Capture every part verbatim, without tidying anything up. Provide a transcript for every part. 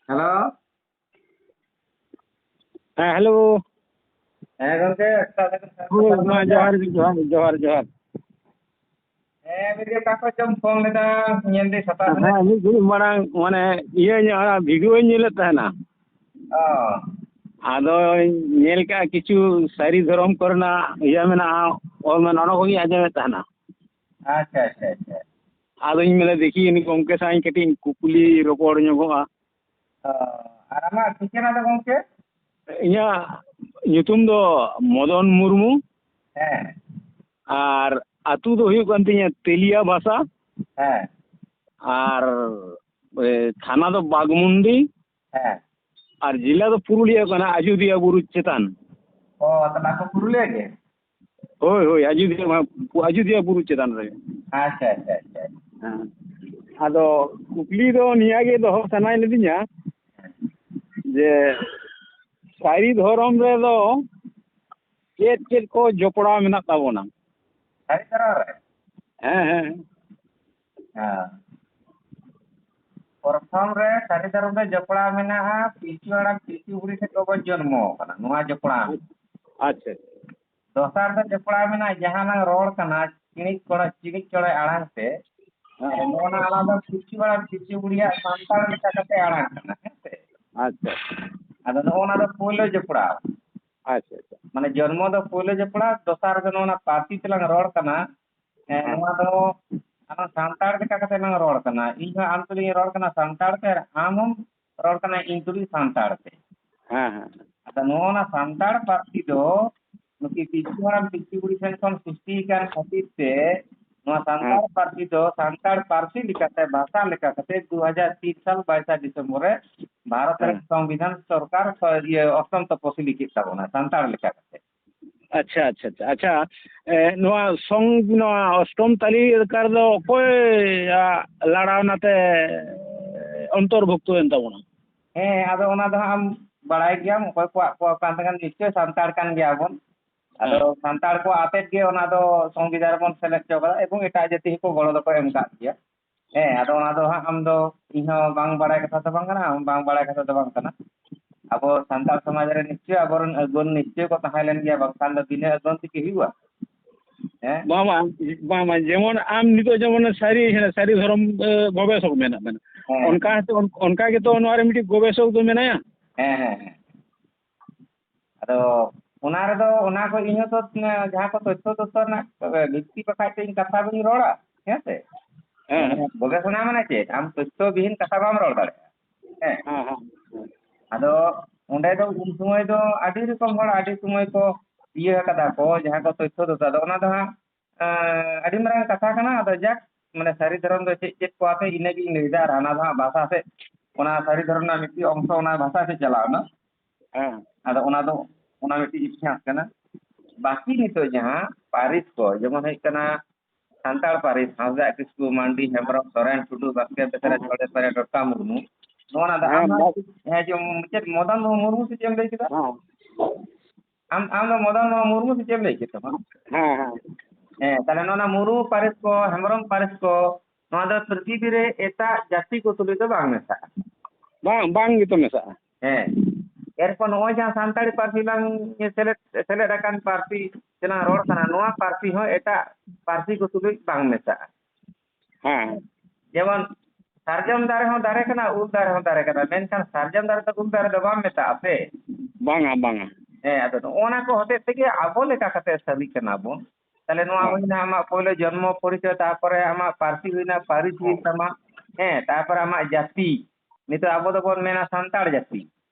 Hello. ᱦᱮᱸ, hello. ᱦᱮᱸ, ᱜᱚᱝᱠᱮ, ᱥᱟᱹᱜᱩᱱ ᱥᱮᱛᱟᱜ᱾ ᱦᱳᱭ, ᱢᱟ ᱡᱚᱦᱟᱨ ᱜᱮ, ᱡᱚᱦᱟᱨ, ᱡᱚᱦᱟᱨ, ᱡᱚᱦᱟᱨ᱾ ᱦᱮᱸ, ᱢᱤᱫ ᱜᱷᱟᱹᱲᱤ ᱚᱠᱟ ᱠᱷᱚᱡ ᱪᱚᱢ ᱯᱷᱳᱱ ᱞᱮᱫᱟ, ᱧᱮᱞ ᱫᱟᱹᱧ ᱥᱮᱛᱟᱜ ᱨᱮ᱾ ᱦᱮᱸ, ᱢᱤᱫ ᱜᱷᱟᱹᱲᱤᱡ ᱢᱟᱲᱟᱝ, ᱢᱟᱱᱮ, ᱤᱭᱟᱹ ᱧᱚᱜ, ᱚᱱᱟ ᱵᱷᱤᱰᱤᱭᱳᱧ ᱧᱮᱞᱮᱫ ᱛᱟᱦᱮᱱᱟ᱾ ᱚ᱾ ᱟᱫᱚᱧ ᱧᱮᱞ ᱠᱮᱜᱼᱟ, ᱠᱤᱪᱷᱩ ᱥᱟᱹᱨᱤ ᱫᱷᱚᱨᱚᱢ ᱠᱚᱨᱮᱱᱟᱜ ᱤᱭᱟᱹ ᱢᱮᱱᱟᱜᱼᱟ, ᱚᱞ ᱢᱮᱱᱟᱜᱼᱟ, ᱚᱱᱟ ᱠᱚᱜᱮᱧ ᱟᱸᱡᱚᱢᱮᱫ ᱛᱟᱦᱮᱱᱟ᱾ ᱟᱪᱪᱷᱟ, ᱟᱪᱪᱷᱟ, ᱟᱪᱪᱷᱟ᱾ ᱟᱫᱚᱧ ᱢᱮᱱᱟ, ᱫᱮᱠᱷᱤ, ᱩᱱᱤ ᱜᱚᱢᱠᱮ ᱥᱟᱶ ᱤᱧ ᱠᱟᱹᱴᱤᱡ ᱤᱧ ᱠᱩᱠᱞᱤ ᱨᱚᱯᱚᱲ ᱧᱚᱜᱚᱜᱼᱟ᱾ ᱚ, ᱟᱨ ᱟᱢᱟᱜ ᱴᱷᱤᱠᱟᱹᱱᱟ ᱫᱚ, ᱜᱚᱢᱠᱮ? ᱤᱧᱟᱹᱜ ᱧᱩᱛᱩᱢ ᱫᱚ ᱢᱚᱫᱚᱱ ᱢᱩᱨᱢᱩ᱾ ᱦᱮᱸ᱾ ᱟᱨ ᱟᱹᱛᱩ ᱫᱚ ᱦᱩᱭᱩᱜ ᱠᱟᱱ ᱛᱤᱧᱟᱹ ᱛᱮᱞᱤᱭᱟ ᱵᱷᱟᱥᱟ᱾ ᱦᱮᱸ᱾ ᱟᱨ, ᱮ, ᱛᱷᱟᱱᱟ ᱫᱚ ᱵᱟᱜᱽᱢᱩᱱᱰᱤ᱾ ᱦᱮᱸ᱾ ᱟᱨ ᱡᱮᱞᱟ ᱫᱚ ᱯᱩᱨᱩᱞᱤᱭᱟᱹ ᱠᱟᱱᱟ, ᱟᱡᱚᱫᱤᱭᱟᱹ ᱵᱩᱨᱩ ᱪᱮᱛᱟᱱ᱾ ᱚ, ᱛᱟᱦᱞᱮ ᱟᱠᱚ ᱯᱩᱨᱩᱞᱤᱭᱟᱹ ᱜᱮ? ᱦᱳᱭ, ᱦᱳᱭ, ᱟᱡᱚᱫᱤᱭᱟᱹ ᱢᱟ-, ᱟᱡᱚᱫᱤᱭᱟᱹ ᱵᱩᱨᱩ ᱪᱮᱛᱟᱱ ᱨᱮ᱾ ᱟᱪᱪᱷᱟ, ᱟᱪᱪᱷᱟ, ᱟᱪᱪᱷᱟ᱾ ᱦᱮᱸ᱾ ᱟᱫᱚ ᱠᱩᱠᱞᱤ ᱫᱚ ᱱᱤᱭᱟᱹ ᱜᱮ ᱫᱚᱦᱚ ᱥᱟᱱᱟᱭ ᱞᱤᱫᱤᱧᱟ ᱡᱮ ᱥᱟᱹᱨᱤ ᱫᱷᱚᱨᱚᱢ ᱨᱮᱫᱚ ᱪᱮᱫ ᱪᱮᱫ ᱠᱚ ᱡᱚᱯᱲᱟᱣ ᱢᱮᱱᱟᱜ ᱛᱟᱵᱚᱱᱟ? ᱥᱟᱹᱨᱤ ᱫᱷᱚᱨᱚᱢ ᱨᱮ? ᱦᱮᱸ, ᱦᱮᱸ᱾ ᱦᱮᱸ᱾ ᱯᱨᱚᱛᱷᱚᱢ ᱨᱮ ᱥᱟᱹᱨᱤ ᱫᱷᱚᱨᱚᱢ ᱨᱮ ᱡᱚᱯᱲᱟᱣ ᱢᱮᱱᱟᱜᱼᱟ, ᱯᱤᱞᱪᱩ ᱦᱟᱲᱟᱢ ᱯᱤᱞᱪᱩ ᱵᱩᱲᱦᱤ ᱴᱷᱮᱱ ᱠᱷᱚᱱ ᱵᱚᱱ ᱡᱚᱱᱢᱚ ᱟᱠᱟᱱᱟ, ᱱᱚᱣᱟ ᱡᱚᱯᱲᱟᱣ᱾ ᱟᱪᱪᱷᱟ᱾ ᱫᱚᱥᱟᱨ ᱫᱚ ᱡᱚᱯᱲᱟᱣ ᱢᱮᱱᱟᱜᱼᱟ, ᱡᱟᱦᱟᱸ ᱞᱟᱝ ᱨᱚᱲ ᱠᱟᱱᱟ, ᱪᱤᱬᱤᱡ ᱠᱚᱲᱟ, ᱪᱤᱬᱤᱡ ᱪᱚᱲᱮ ᱟᱲᱟᱝ ᱛᱮ᱾ ᱦᱮᱸ᱾ ᱱᱚᱜᱼᱚ ᱱᱟ ᱟᱲᱟᱝ ᱫᱚ ᱯᱤᱞᱪᱩ ᱦᱟᱲᱟᱢ ᱯᱤᱞᱪᱩ ᱵᱩᱲᱦᱤᱭᱟᱜ ᱥᱟᱱᱛᱟᱲ ᱞᱮᱠᱟ ᱠᱟᱛᱮ ᱟᱲᱟᱝ ᱠᱟᱱᱟ, ᱦᱮᱸ ᱥᱮ? ᱟᱪᱪᱷᱟ᱾ ᱟᱫᱚ ᱱᱚᱜᱼᱚ ᱱᱟ ᱫᱚ ᱯᱳᱭᱞᱳ ᱡᱚᱯᱲᱟᱣ᱾ ᱟᱪᱪᱷᱟ, ᱟᱪᱪᱷᱟ᱾ ᱢᱟᱱᱮ ᱡᱚᱱᱢᱚ ᱫᱚ ᱯᱳᱭᱞᱳ ᱡᱚᱯᱲᱟᱣ, ᱫᱚᱥᱟᱨ ᱫᱚ ᱱᱚᱜᱼᱚ ᱱᱟ ᱯᱟᱹᱨᱥᱤ ᱛᱮᱞᱟᱝ ᱨᱚᱲ ᱠᱟᱱᱟ, ᱦᱮᱸ, ᱦᱮᱸ᱾ ᱱᱚᱣᱟ ᱫᱚ ᱟᱞᱟᱝ ᱥᱟᱱᱛᱟᱲ ᱞᱮᱠᱟ ᱠᱟᱛᱮ ᱞᱟᱝ ᱨᱚᱲ ᱠᱟᱱᱟ᱾ ᱤᱧ ᱦᱚᱸ ᱟᱢ ᱛᱩᱞᱩᱡ ᱤᱧ ᱨᱚᱲ ᱠᱟᱱᱟ ᱥᱟᱱᱛᱟᱲ ᱛᱮ, ᱟᱢ ᱦᱚᱸᱢ ᱨᱚᱲ ᱠᱟᱱᱟ ᱤᱧ ᱛᱩᱞᱩᱡ ᱥᱟᱱᱛᱟᱲ ᱛᱮ᱾ ᱦᱮᱸ, ᱦᱮᱸ᱾ ᱟᱫᱚ ᱱᱚᱜᱼᱚ ᱱᱟ ᱥᱟᱱᱛᱟᱲ ᱯᱟᱹᱨᱥᱤ ᱫᱚ ᱱᱩᱠᱤᱱ ᱯᱤᱞᱪᱩ ᱦᱟᱲᱟᱢ ᱯᱤᱞᱪᱩ ᱵᱩᱲᱦᱤ ᱴᱷᱮᱱ ᱠᱷᱚᱱ ᱥᱨᱤᱥᱴᱤ ᱟᱠᱟᱱ ᱠᱷᱟᱹᱛᱤᱨ ᱛᱮ ᱱᱚᱣᱟ ᱥᱟᱱᱛᱟᱲ ᱦᱮᱸ᱾ ᱯᱟᱹᱨᱥᱤ ᱫᱚ ᱥᱟᱱᱛᱟᱲ ᱯᱟᱹᱨᱥᱤ ᱞᱮᱠᱟᱛᱮ, ᱵᱷᱟᱥᱟ ᱞᱮᱠᱟ ᱠᱟᱛᱮ ᱫᱩ ᱦᱟᱡᱟᱨ ᱛᱤᱱ ᱥᱟᱞ ᱵᱟᱭᱤᱥᱟ ᱰᱤᱥᱮᱢᱵᱚᱨ ᱨᱮ ᱵᱷᱟᱨᱚᱛ ᱨᱮ ᱦᱮᱸ᱾ ᱥᱚᱝᱵᱤᱫᱷᱟᱱ ᱥᱚᱨᱠᱟᱨ ᱥᱚ-, ᱤᱭᱟᱹ, ᱚᱥᱴᱚᱢ ᱛᱚᱯᱚᱥᱤᱞᱤ ᱠᱮᱫ ᱛᱟᱵᱚᱱᱟ ᱥᱟᱱᱛᱟᱲ ᱞᱮᱠᱟ ᱠᱟᱛᱮ᱾ ᱟᱪᱪᱷᱟ, ᱟᱪᱪᱷᱟ, ᱟᱪᱪᱷᱟ᱾ ᱟᱪᱪᱷᱟ, ᱮ, ᱱᱚᱣᱟ ᱥᱚᱝ-, ᱱᱚᱣᱟ ᱚᱥᱴᱚᱢ ᱛᱟᱹᱞᱤᱠᱟ ᱨᱮᱫᱚ ᱚᱠᱚᱭᱟᱜ ᱞᱟᱲᱟᱣᱱᱟ ᱛᱮ ᱚᱱᱛᱚᱨᱵᱷᱩᱠᱛᱚ ᱮᱱ ᱛᱟᱵᱚᱱᱟ? ᱦᱮᱸ, ᱟᱫᱚ ᱚᱱᱟ ᱫᱚ ᱦᱟᱸᱜ ᱟᱢ ᱵᱟᱲᱟᱭ ᱜᱮᱭᱟᱢ, ᱚᱠᱚᱭ ᱠᱚᱣᱟᱜ ᱠᱚ ᱠᱟᱱ ᱛᱟᱦᱮᱸ ᱠᱟᱱ, ᱱᱤᱥᱪᱚᱭ ᱥᱟᱱᱛᱟᱲ ᱠᱟᱱ ᱜᱮᱭᱟ ᱵᱚᱱ᱾ ᱟᱫᱚ ᱦᱮᱸ᱾ ᱥᱟᱱᱛᱟᱲ ᱠᱚ ᱟᱛᱮᱫ ᱜᱮ ᱚᱱᱟ ᱫᱚ ᱥᱚᱝᱵᱤᱫᱷᱟᱱ ᱨᱮᱵᱚᱱ ᱥᱮᱞᱮᱫ ᱦᱚᱪᱚ ᱠᱟᱫᱟ, ᱮᱵᱚᱝ ᱮᱴᱟᱜ ᱡᱟᱹᱛᱤ ᱦᱚᱸᱠᱚ ᱜᱚᱲᱚ ᱫᱚᱠᱚ ᱮᱢ ᱠᱟᱜ ᱜᱮᱭᱟ᱾ ᱦᱮᱸ, ᱟᱫᱚ ᱚᱱᱟ ᱫᱚ ᱦᱟᱸᱜ ᱟᱢ ᱫᱚ, ᱤᱧ ᱦᱚᱸ ᱵᱟᱝ ᱵᱟᱲᱟᱭ ᱠᱟᱛᱷᱟ ᱫᱚ ᱵᱟᱝ ᱠᱟᱱᱟ, ᱟᱢ ᱵᱟᱝ ᱵᱟᱲᱟᱭ ᱠᱟᱛᱷᱟ ᱫᱚ ᱵᱟᱝ ᱠᱟᱱᱟ᱾ ᱟᱵᱚ ᱥᱟᱱᱛᱟᱲ ᱥᱚᱢᱟᱡᱽ ᱨᱮ ᱱᱤᱥᱪᱚᱭ ᱟᱵᱚᱨᱮᱱ ᱟᱹᱜᱩᱣᱟᱹᱱ ᱱᱤᱥᱪᱚᱭ ᱠᱚ ᱛᱟᱦᱮᱸ ᱞᱮᱱ ᱜᱮᱭᱟ, ᱵᱟᱝᱠᱷᱟᱱ ᱫᱚ ᱵᱤᱱᱟᱹ ᱟᱹᱜᱩᱣᱟᱹᱱ ᱛᱮᱠᱤ ᱦᱩᱭᱩᱜᱼᱟ? ᱦᱮᱸ? ᱵᱟᱝ, ᱵᱟᱝ, ᱵᱟᱝ, ᱵᱟᱝ, ᱡᱮᱢᱚᱱ ᱟᱢ ᱱᱤᱛᱚᱜ ᱡᱮᱢᱚᱱ ᱥᱟᱹᱨᱤ, ᱦᱮᱸ, ᱥᱟᱹᱨᱤ ᱫᱷᱚᱨᱚᱢ, ᱮ, ᱜᱚᱵᱮᱥᱚᱠ ᱢᱮᱱᱟᱜ ᱵᱮᱱᱟ᱾ ᱦᱮᱸ᱾ ᱚᱱᱠᱟ ᱦᱚᱸᱛᱚ, ᱚᱱ-, ᱚᱱᱠᱟ ᱜᱮᱛᱚ ᱱᱚᱣᱟ ᱨᱮ ᱢᱤᱫᱴᱤᱡ ᱜᱚᱵᱮᱥᱚᱠ ᱫᱚ ᱢᱮᱱᱟᱭᱟ᱾ ᱦᱮᱸ, ᱦᱮᱸ, ᱦᱮᱸ᱾ ᱟᱫᱚ ᱚᱱᱟ ᱨᱮᱫᱚ, ᱚᱱᱟ ᱠᱚ ᱤᱧ ᱦᱚᱸᱛᱚ, ᱮ, ᱡᱟᱦᱟᱸ ᱠᱚ ᱛᱚᱛᱛᱷᱚ ᱛᱚᱛᱛᱷᱚ ᱨᱮᱱᱟᱜ, ᱮ, ᱵᱷᱤᱛᱛᱤ ᱵᱟᱠᱷᱟᱡ ᱛᱚ ᱤᱧ ᱠᱟᱛᱷᱟ ᱵᱟᱹᱧ ᱨᱚᱲᱟ, ᱦᱮᱸ ᱥᱮ? ᱦᱮᱸ᱾ ᱜᱚᱵᱮᱥᱚᱱᱟ ᱢᱟᱱᱮ ᱪᱮᱫ? ᱟᱢ ᱛᱚᱛᱛᱷᱚ ᱵᱤᱦᱤᱱ ᱠᱟᱛᱷᱟ ᱵᱟᱢ ᱨᱚᱲ ᱫᱟᱲᱮᱭᱟᱜᱼᱟ᱾ ᱦᱮᱸ᱾ ᱦᱮᱸ, ᱦᱮᱸ, ᱦᱮᱸ᱾ ᱟᱫᱚ ᱚᱸᱰᱮ ᱫᱚ ᱩᱱ ᱥᱚᱢᱚᱭ ᱫᱚ ᱟᱹᱰᱤ ᱨᱚᱠᱚᱢ ᱦᱚᱲ ᱟᱹᱰᱤ ᱥᱚᱢᱚᱭ ᱠᱚ ᱤᱭᱟᱹ ᱟᱠᱟᱫᱟ ᱠᱚ, ᱡᱟᱦᱟᱸ ᱠᱚ ᱛᱚᱛᱛᱷᱚ ᱛᱚᱛᱛᱷᱚ, ᱟᱫᱚ ᱚᱱᱟ ᱫᱚ ᱦᱟᱸᱜ, ᱮᱸ, ᱟᱹᱰᱤ ᱢᱟᱨᱟᱝ ᱠᱟᱛᱷᱟ ᱠᱟᱱᱟ᱾ ᱟᱫᱚ ᱡᱟᱠ, ᱢᱟᱱᱮ ᱥᱟᱹᱨᱤ ᱫᱷᱚᱨᱚᱢ ᱫᱚ ᱪᱮᱫ ᱪᱮᱫ ᱠᱚ ᱟᱛᱮ, ᱤᱱᱟᱹᱜᱤᱧ ᱞᱟᱹᱭᱫᱟ᱾ ᱟᱨ ᱦᱟᱱᱟ ᱫᱚ ᱦᱟᱸᱜ ᱵᱷᱟᱥᱟ ᱥᱮᱫ, ᱚᱱᱟ ᱥᱟᱹᱨᱤ ᱫᱷᱚᱨᱚᱢ ᱨᱮᱱᱟᱜ ᱢᱤᱫᱴᱤᱡ ᱚᱝᱥᱚ ᱚᱱᱟ ᱵᱷᱟᱥᱟ ᱥᱮᱫ ᱪᱟᱞᱟᱣ ᱮᱱᱟ᱾ ᱦᱮᱸ᱾ ᱟᱫᱚ ᱚᱱᱟ ᱫᱚ, ᱚᱱᱟ ᱢᱤᱫᱴᱤᱡ ᱤᱛᱤᱦᱟᱥ ᱠᱟᱱᱟ᱾ ᱵᱟᱹᱠᱤ ᱱᱤᱛᱚᱜ ᱡᱟᱦᱟᱸ ᱯᱟᱹᱨᱤᱥ ᱠᱚ, ᱡᱮᱢᱚᱱ ᱦᱩᱭᱩᱜ ᱠᱟᱱᱟ ᱥᱟᱱᱛᱟᱲ ᱯᱟᱹᱨᱤᱥ, ᱦᱟᱸᱥᱫᱟ, ᱠᱤᱥᱠᱩ, ᱢᱟᱱᱰᱤ, ᱦᱮᱢᱵᱨᱚᱢ, ᱥᱚᱨᱮᱱ, ᱴᱩᱰᱩ, ᱵᱟᱥᱠᱮ, ᱵᱮᱥᱨᱟ, ᱦᱮᱸ, ᱦᱮᱸ᱾ ᱪᱚᱲᱮ, ᱯᱮᱨᱮ, ᱰᱚᱴᱠᱟ, ᱢᱩᱨᱢᱩ, ᱱᱚᱣᱟ ᱨᱮᱱᱟᱜ ᱫᱚ ᱦᱮᱸ, ᱟᱢ, ᱵᱟᱥ-, ᱦᱮᱸ, ᱪᱮᱫ, ᱪᱮᱫ ᱢᱚᱫᱚᱱ ᱢᱩᱨᱢᱩ ᱥᱮ ᱪᱮᱫ ᱮᱢ ᱞᱟᱹᱭ ᱠᱮᱫᱟ? ᱦᱮᱸ᱾ ᱟᱢ, ᱟᱢ ᱫᱚ ᱢᱚᱫᱚᱱ ᱢᱩᱨᱢᱩ ᱥᱮ ᱪᱮᱫ ᱮᱢ ᱞᱟᱹᱭ ᱠᱮᱫ ᱛᱟᱢᱟ? ᱦᱮᱸ, ᱦᱮᱸ᱾ ᱦᱮᱸ, ᱛᱟᱦᱞᱮ ᱱᱚᱣᱟ ᱢᱩᱨᱢᱩ ᱯᱟᱹᱨᱤᱥ ᱠᱚ, ᱦᱮᱢᱵᱨᱚᱢ ᱯᱟᱹᱨᱤᱥ ᱠᱚ, ᱱᱚᱣᱟ ᱫᱚ ᱯᱨᱤᱛᱷᱤᱵᱤ ᱨᱮ ᱮᱴᱟᱜ ᱡᱟᱹᱛᱤ ᱠᱚ ᱛᱩᱞᱩᱡ ᱫᱚ ᱵᱟᱝ ᱢᱮᱥᱟᱜᱼᱟ᱾ ᱵᱟᱝ, ᱵᱟᱝ ᱜᱮᱛᱚ ᱢᱮᱥᱟᱜᱼᱟ᱾ ᱦᱮᱸ᱾ ᱮᱨᱯᱚᱨ ᱱᱚᱜᱼᱚᱭ ᱡᱟᱦᱟᱸ ᱥᱟᱱᱛᱟᱲᱤ ᱯᱟᱹᱨᱥᱤ ᱞᱟᱝ ᱥᱮᱞᱮᱫ, ᱥᱮᱞᱮᱫ ᱟᱠᱟᱱ ᱯᱟᱹᱨᱥᱤ ᱛᱮᱞᱟᱝ ᱨᱚᱲ ᱠᱟᱱᱟ, ᱱᱚᱣᱟ ᱯᱟᱹᱨᱥᱤ ᱦᱚᱸ ᱮᱴᱟᱜ ᱯᱟᱹᱨᱥᱤ ᱠᱚ ᱛᱩᱞᱩᱡ ᱵᱟᱝ ᱢᱮᱥᱟᱜᱼᱟ᱾ ᱦᱮᱸ᱾ ᱡᱮᱢᱚᱱ ᱥᱟᱨᱡᱚᱢ ᱫᱟᱨᱮ ᱦᱚᱸ ᱫᱟᱨᱮ ᱠᱟᱱᱟ, ᱩᱞ ᱫᱟᱨᱮ ᱦᱚᱸ ᱫᱟᱨᱮ ᱠᱟᱱᱟ, ᱢᱮᱱᱠᱷᱟᱱ ᱥᱟᱨᱡᱚᱢ ᱫᱟᱨᱮ ᱫᱚ ᱩᱞ ᱫᱟᱨᱮ ᱫᱚ ᱵᱟᱢ ᱢᱮᱛᱟᱜᱼᱟ ᱥᱮ? ᱵᱟᱝᱟ, ᱵᱟᱝᱟ᱾ ᱦᱮᱸ, ᱟᱫᱚ ᱱᱚᱜᱼᱚ ᱱᱟ ᱠᱚ ᱦᱚᱛᱮᱡ ᱛᱮᱜᱮ ᱟᱵᱚ ᱞᱮᱠᱟ ᱠᱟᱛᱮ ᱥᱟᱹᱨᱤ ᱠᱟᱱᱟ ᱵᱚᱱ᱾ ᱛᱟᱦᱞᱮ ᱱᱚᱣᱟ ᱦᱮᱸ᱾ ᱦᱩᱭᱱᱟ ᱟᱢᱟᱜ ᱯᱳᱭᱞᱳ ᱡᱚᱱᱢᱚ ᱯᱚᱨᱤᱪᱚᱭ, ᱛᱟᱨᱯᱚᱨᱮ ᱟᱢᱟᱜ ᱯᱟᱹᱨᱥᱤ ᱦᱩᱭᱱᱟ, ᱯᱟᱹᱨᱤᱥ ᱦᱩᱭᱮᱱ ᱦᱮᱸ᱾ ᱛᱟᱢᱟ, ᱦᱮᱸ, ᱛᱟᱨᱯᱚᱨᱮ ᱟᱢᱟᱜ ᱡᱟᱹᱛᱤ᱾ ᱱᱤᱛᱚᱜ ᱟᱵᱚ ᱫᱚᱵᱚᱱ ᱢᱮᱱᱟ ᱥᱟᱱᱛᱟᱲ ᱡᱟᱹᱛᱤ,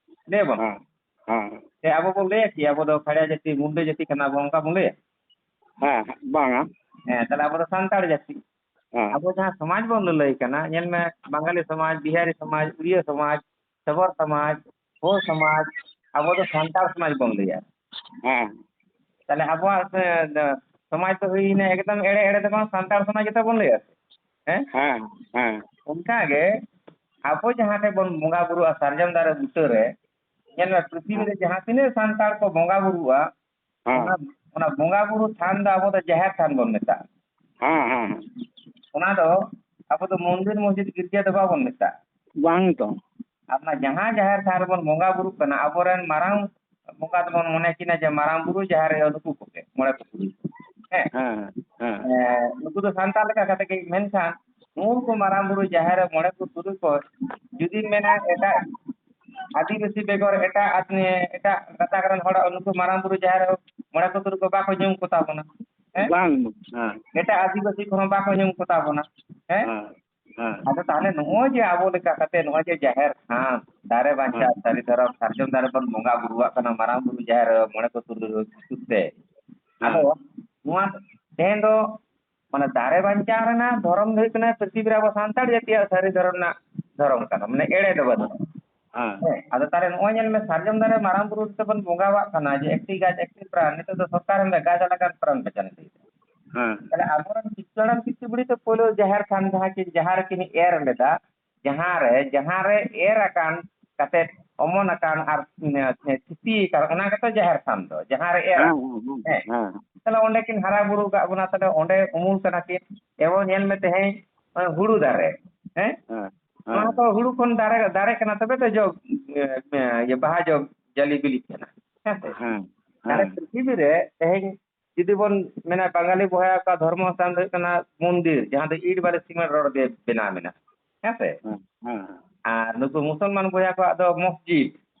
ᱞᱟᱹᱭ ᱟᱵᱚᱱ? ᱦᱮᱸ, ᱦᱮᱸ᱾ ᱥᱮ ᱟᱵᱚ ᱵᱚᱱ ᱞᱟᱹᱭᱟ ᱠᱤ ᱟᱵᱚ ᱫᱚ ᱠᱷᱟᱲᱭᱟ ᱡᱟᱹᱛᱤ, ᱢᱩᱱᱰᱟᱹ ᱡᱟᱹᱛᱤ ᱠᱟᱱᱟ ᱵᱚᱱ, ᱚᱱᱠᱟ ᱵᱚᱱ ᱞᱟᱹᱭᱟ? ᱦᱮᱸ, ᱦᱮᱸ, ᱵᱟᱝᱟ᱾ ᱦᱮᱸ, ᱛᱟᱦᱞᱮ ᱟᱵᱚ ᱫᱚ ᱥᱟᱱᱛᱟᱲ ᱡᱟᱹᱛᱤ᱾ ᱦᱮᱸ᱾ ᱟᱵᱚ ᱡᱟᱦᱟᱸ ᱥᱚᱢᱟᱡᱽ ᱵᱚᱱ ᱞᱟᱹᱞᱟᱹᱭ ᱠᱟᱱᱟ, ᱧᱮᱞ ᱢᱮ, ᱵᱟᱝᱜᱟᱞᱤ ᱥᱚᱢᱟᱡᱽ, ᱵᱤᱦᱟᱨᱤ ᱥᱚᱢᱟᱡᱽ, ᱩᱲᱤᱭᱟᱹ ᱥᱚᱢᱟᱡᱽ, ᱥᱚᱵᱚᱨ ᱥᱚᱢᱟᱡᱽ, ᱦᱳ ᱥᱚᱢᱟᱡᱽ, ᱟᱵᱚ ᱫᱚ ᱥᱟᱱᱛᱟᱲ ᱥᱚᱢᱟᱡᱽ ᱵᱚᱱ ᱞᱟᱹᱭᱟ᱾ ᱦᱮᱸ᱾ ᱛᱟᱦᱞᱮ ᱟᱵᱚᱣᱟᱜ, ᱮ, ᱥᱚᱢᱟᱡᱽ ᱫᱚ ᱦᱩᱭᱱᱟ ᱮᱠᱫᱚᱢ ᱮᱲᱮ ᱮᱲᱮ ᱫᱚ ᱵᱟᱝ, ᱥᱟᱱᱛᱟᱲ ᱥᱚᱢᱟᱡᱽ ᱜᱮᱛᱚ ᱵᱚᱱ ᱞᱟᱹᱭᱟ᱾ ᱦᱮᱸ? ᱦᱮᱸ, ᱦᱮᱸ᱾ ᱚᱱᱠᱟᱜᱮ ᱟᱵᱚ ᱡᱟᱦᱟᱸ ᱴᱷᱮᱱ ᱵᱚᱱ ᱵᱚᱸᱜᱟ ᱵᱩᱨᱩᱜᱼᱟ ᱥᱟᱨᱡᱚᱢ ᱫᱟᱨᱮ ᱵᱩᱴᱟᱹ ᱨᱮ, ᱧᱮᱞ ᱢᱮ, ᱯᱨᱤᱛᱷᱤᱵᱤ ᱨᱮ ᱡᱟᱦᱟᱸ ᱛᱤᱱᱟᱹᱜ ᱥᱟᱱᱛᱟᱲ ᱠᱚ ᱵᱚᱸᱜᱟ ᱵᱩᱨᱩᱜᱼᱟ, ᱦᱮᱸ᱾ ᱚᱱᱟ, ᱚᱱᱟ ᱵᱚᱸᱜᱟ ᱵᱩᱨᱩ ᱛᱷᱟᱱ ᱫᱚ ᱟᱵᱚ ᱫᱚ ᱡᱟᱦᱮᱨ ᱛᱷᱟᱱ ᱵᱚᱱ ᱢᱮᱛᱟᱜᱼᱟ᱾ ᱦᱮᱸ, ᱦᱮᱸ, ᱦᱮᱸ᱾ ᱚᱱᱟ ᱫᱚ ᱟᱵᱚ ᱫᱚ ᱢᱚᱱᱫᱤᱨ, ᱢᱚᱥᱡᱤᱫ, ᱜᱤᱨᱡᱟᱹ ᱫᱚ ᱵᱟᱵᱚᱱ ᱢᱮᱛᱟᱜᱼᱟ᱾ ᱵᱟᱝ ᱛᱚ᱾ ᱟᱨ ᱚᱱᱟ ᱡᱟᱦᱟᱸ ᱡᱟᱦᱮᱨ ᱛᱷᱟᱱ ᱨᱮᱵᱚᱱ ᱵᱚᱸᱜᱟ ᱵᱩᱨᱩᱜ ᱠᱟᱱᱟ, ᱟᱵᱚᱨᱮᱱ ᱢᱟᱨᱟᱝ ᱵᱚᱸᱜᱟ ᱫᱚᱵᱚᱱ ᱢᱚᱱᱮ ᱠᱤᱱᱟ ᱡᱮ ᱢᱟᱨᱟᱝ ᱵᱩᱨᱩ, ᱡᱟᱦᱮᱨ ᱟᱭᱳ, ᱱᱩᱠᱩ ᱠᱚᱜᱮ, ᱢᱚᱬᱮ ᱠᱚ ᱛᱩᱨᱩᱭ ᱠᱚ᱾ ᱦᱮᱸ᱾ ᱦᱮᱸ, ᱦᱮᱸ᱾ ᱮᱸ, ᱱᱩᱠᱩ ᱫᱚ ᱥᱟᱱᱛᱟᱲ ᱞᱮᱠᱟ ᱠᱟᱛᱮ ᱜᱮ, ᱢᱮᱱᱠᱷᱟᱱ ᱱᱩᱠᱩ ᱢᱟᱨᱟᱝ ᱵᱩᱨᱩ, ᱡᱟᱦᱮᱨ ᱟᱭᱳ, ᱢᱚᱬᱮ ᱠᱚ ᱛᱩᱨᱩᱭ ᱠᱚ ᱡᱩᱫᱤᱢ ᱢᱮᱱᱟ ᱮᱴᱟᱜ ᱟᱹᱫᱤᱵᱟᱹᱥᱤ ᱵᱮᱜᱚᱨ ᱮᱴᱟᱜ ᱟᱹᱫ-, ᱮᱴᱟᱜ ᱜᱟᱛᱟᱠ ᱨᱮᱱ ᱦᱚᱲ ᱱᱩᱠᱩ ᱢᱟᱨᱟᱝ ᱵᱩᱨᱩ, ᱡᱟᱦᱮᱨ ᱟᱭᱳ, ᱢᱚᱬᱮ ᱠᱚ ᱛᱩᱨᱩᱭ ᱠᱚ ᱵᱟᱠᱚ ᱧᱩᱢ ᱠᱚᱛᱟ ᱵᱚᱱᱟ᱾ ᱦᱮᱸ? ᱵᱟᱝ, ᱦᱮᱸ᱾ ᱮᱴᱟᱜ ᱟᱹᱫᱤᱵᱟᱹᱥᱤ ᱠᱚᱦᱚᱸ ᱵᱟᱠᱚ ᱧᱩᱢ ᱠᱚᱛᱟ ᱵᱚᱱᱟ᱾ ᱦᱮᱸ? ᱦᱮᱸ, ᱦᱮᱸ᱾ ᱟᱫᱚ ᱛᱟᱦᱚᱞᱮ ᱱᱚᱜᱼᱚᱭ ᱡᱮ ᱟᱵᱚ ᱞᱮᱠᱟ ᱠᱟᱛᱮ ᱱᱚᱜᱼᱚᱭ ᱡᱮ ᱡᱟᱦᱮᱨ ᱛᱷᱟᱱ, ᱫᱟᱨᱮ ᱵᱟᱧᱪᱟᱣ, ᱦᱮᱸ᱾ ᱥᱟᱹᱨᱤ ᱫᱷᱚᱨᱚᱢ, ᱥᱟᱨᱡᱚᱢ ᱫᱟᱨᱮ ᱵᱚᱱ ᱵᱚᱸᱜᱟ ᱵᱩᱨᱩᱣᱟᱜ ᱠᱟᱱᱟ, ᱢᱟᱨᱟᱝ ᱵᱩᱨᱩ, ᱡᱟᱦᱮᱨ ᱟᱭᱳ, ᱢᱚᱬᱮ ᱠᱚ ᱛᱩᱨᱩᱭ ᱧᱩᱛᱩᱢ ᱛᱮ᱾ ᱦᱮᱸ᱾ ᱟᱫᱚ ᱱᱚᱣᱟ ᱛᱮᱦᱮᱧ ᱫᱚ ᱢᱟᱱᱮ ᱫᱟᱨᱮ ᱵᱟᱧᱪᱟᱣ ᱨᱮᱱᱟᱜ ᱫᱷᱚᱨᱚᱢ ᱫᱚ ᱦᱩᱭᱩᱜ ᱠᱟᱱᱟ ᱯᱨᱤᱛᱷᱤᱵᱤ ᱨᱮ ᱟᱵᱚ ᱥᱟᱱᱛᱟᱲ ᱡᱟᱹᱛᱤᱭᱟᱜ ᱥᱟᱹᱨᱤ ᱫᱷᱚᱨᱚᱢ ᱨᱮᱱᱟᱜ ᱫᱷᱚᱨᱚᱢ ᱠᱟᱱᱟ, ᱢᱟᱱᱮ ᱮᱲᱮ ᱫᱚ ᱵᱟᱹᱱᱩᱜᱼᱟ᱾ ᱦᱮᱸ᱾ ᱦᱮᱸ, ᱟᱫᱚ ᱛᱟᱦᱚᱞᱮ ᱱᱚᱜᱼᱚᱭ ᱧᱮᱞ ᱢᱮ, ᱥᱟᱨᱡᱚᱢ ᱫᱟᱨᱮ ᱢᱟᱨᱟᱝ ᱵᱩᱨᱩ ᱛᱮᱵᱚᱱ ᱵᱚᱸᱜᱟᱣᱟᱜ ᱠᱟᱱᱟ ᱡᱮ ᱮᱠᱴᱤ ᱜᱟᱪᱷ ᱮᱠᱴᱤ ᱯᱨᱟᱱ, ᱱᱤᱛᱚᱜ ᱫᱚ ᱥᱚᱨᱠᱟᱨ ᱮᱢ ᱞᱮᱫ ᱜᱟᱪᱷ ᱟᱞᱟᱠᱟᱱ ᱯᱨᱟᱱ ᱵᱟᱪᱟᱱ ᱞᱟᱹᱭ᱾ ᱦᱮᱸ᱾ ᱛᱟᱦᱚᱞᱮ ᱟᱵᱚᱨᱮᱱ ᱯᱤᱞᱪᱩ ᱦᱟᱲᱟᱢ ᱯᱤᱞᱪᱩ ᱵᱩᱲᱦᱤ ᱫᱚ ᱯᱳᱭᱞᱳ ᱡᱟᱦᱮᱨ ᱛᱷᱟᱱ ᱡᱟᱦᱟᱸ ᱠᱤ, ᱡᱟᱦᱟᱸ ᱨᱮᱠᱤᱱ ᱮᱨ ᱞᱮᱫᱟ, ᱡᱟᱦᱟᱸ ᱨᱮ, ᱡᱟᱦᱟᱸ ᱨᱮ ᱮᱨ ᱟᱠᱟᱱ ᱠᱟᱛᱮ ᱚᱢᱚᱱ ᱟᱠᱟᱱ ᱟᱨ, ᱮ, ᱛᱷᱤᱛᱤ ᱟᱠᱟᱱ, ᱚᱱᱟ ᱜᱮᱛᱚ ᱡᱟᱦᱮᱨ ᱛᱷᱟᱱ ᱫᱚ, ᱡᱟᱦᱟᱸ ᱨᱮ ᱮᱨ ᱦᱮᱸ, ᱟᱠᱟᱱ᱾ ᱦᱮᱸ, ᱦᱮᱸ, ᱦᱮᱸ᱾ ᱦᱮᱸ᱾ ᱛᱟᱦᱚᱞᱮ ᱚᱸᱰᱮ ᱠᱤᱱ ᱦᱟᱨᱟ ᱵᱩᱨᱩ ᱠᱟᱜ ᱵᱚᱱᱟ, ᱛᱟᱦᱚᱞᱮ ᱚᱸᱰᱮ ᱩᱢᱩᱞ ᱠᱟᱱᱟ ᱠᱤᱱ᱾ ᱮᱵᱚᱝ ᱧᱮᱞ ᱢᱮ ᱛᱮᱦᱮᱧ, ᱮ, ᱦᱩᱲᱩ ᱫᱟᱨᱮ, ᱦᱮᱸ? ᱦᱮᱸ, ᱚᱱᱟ ᱦᱮᱸ᱾ ᱦᱚᱸᱛᱚ ᱦᱩᱲᱩ ᱠᱷᱚᱱ ᱫᱟᱨᱮ, ᱫᱟᱨᱮ ᱠᱟᱱᱟ, ᱛᱚᱵᱮ ᱛᱚ ᱡᱚ, ᱮ, ᱮ, ᱤᱭᱟᱹ, ᱵᱟᱦᱟ ᱡᱚ, ᱡᱟᱹᱞᱤ ᱵᱤᱞᱤᱜ ᱠᱟᱱᱟ᱾ ᱦᱮᱸ ᱥᱮ? ᱦᱮᱸ, ᱛᱟᱦᱚᱞᱮ ᱦᱮᱸ᱾ ᱯᱨᱤᱛᱷᱤᱵᱤ ᱨᱮ ᱛᱮᱦᱮᱧ ᱡᱩᱫᱤ ᱵᱚᱱ ᱢᱮᱱᱟ, ᱵᱟᱝᱜᱟᱞᱤ ᱵᱚᱭᱦᱟ ᱠᱚᱣᱟᱜ ᱫᱷᱚᱨᱢᱚ ᱥᱛᱷᱟᱱ ᱫᱚ ᱦᱩᱭᱩᱜ ᱠᱟᱱᱟ ᱢᱚᱱᱫᱤᱨ, ᱡᱟᱦᱟᱸ ᱫᱚ ᱤᱴ ᱵᱟᱞᱤ ᱥᱤᱢᱮᱱᱴ ᱨᱚᱰ ᱫᱤᱭᱮ ᱵᱮᱱᱟᱣ ᱢᱮᱱᱟᱜᱼᱟ, ᱦᱮᱸ ᱥᱮ? ᱦᱮᱸ, ᱦᱮᱸ᱾ ᱟᱨ ᱱᱩᱠᱩ ᱢᱩᱥᱚᱞᱢᱟᱱ ᱵᱚᱭᱦᱟ ᱠᱚᱣᱟᱜ ᱫᱚ ᱢᱚᱥᱡᱤᱫ,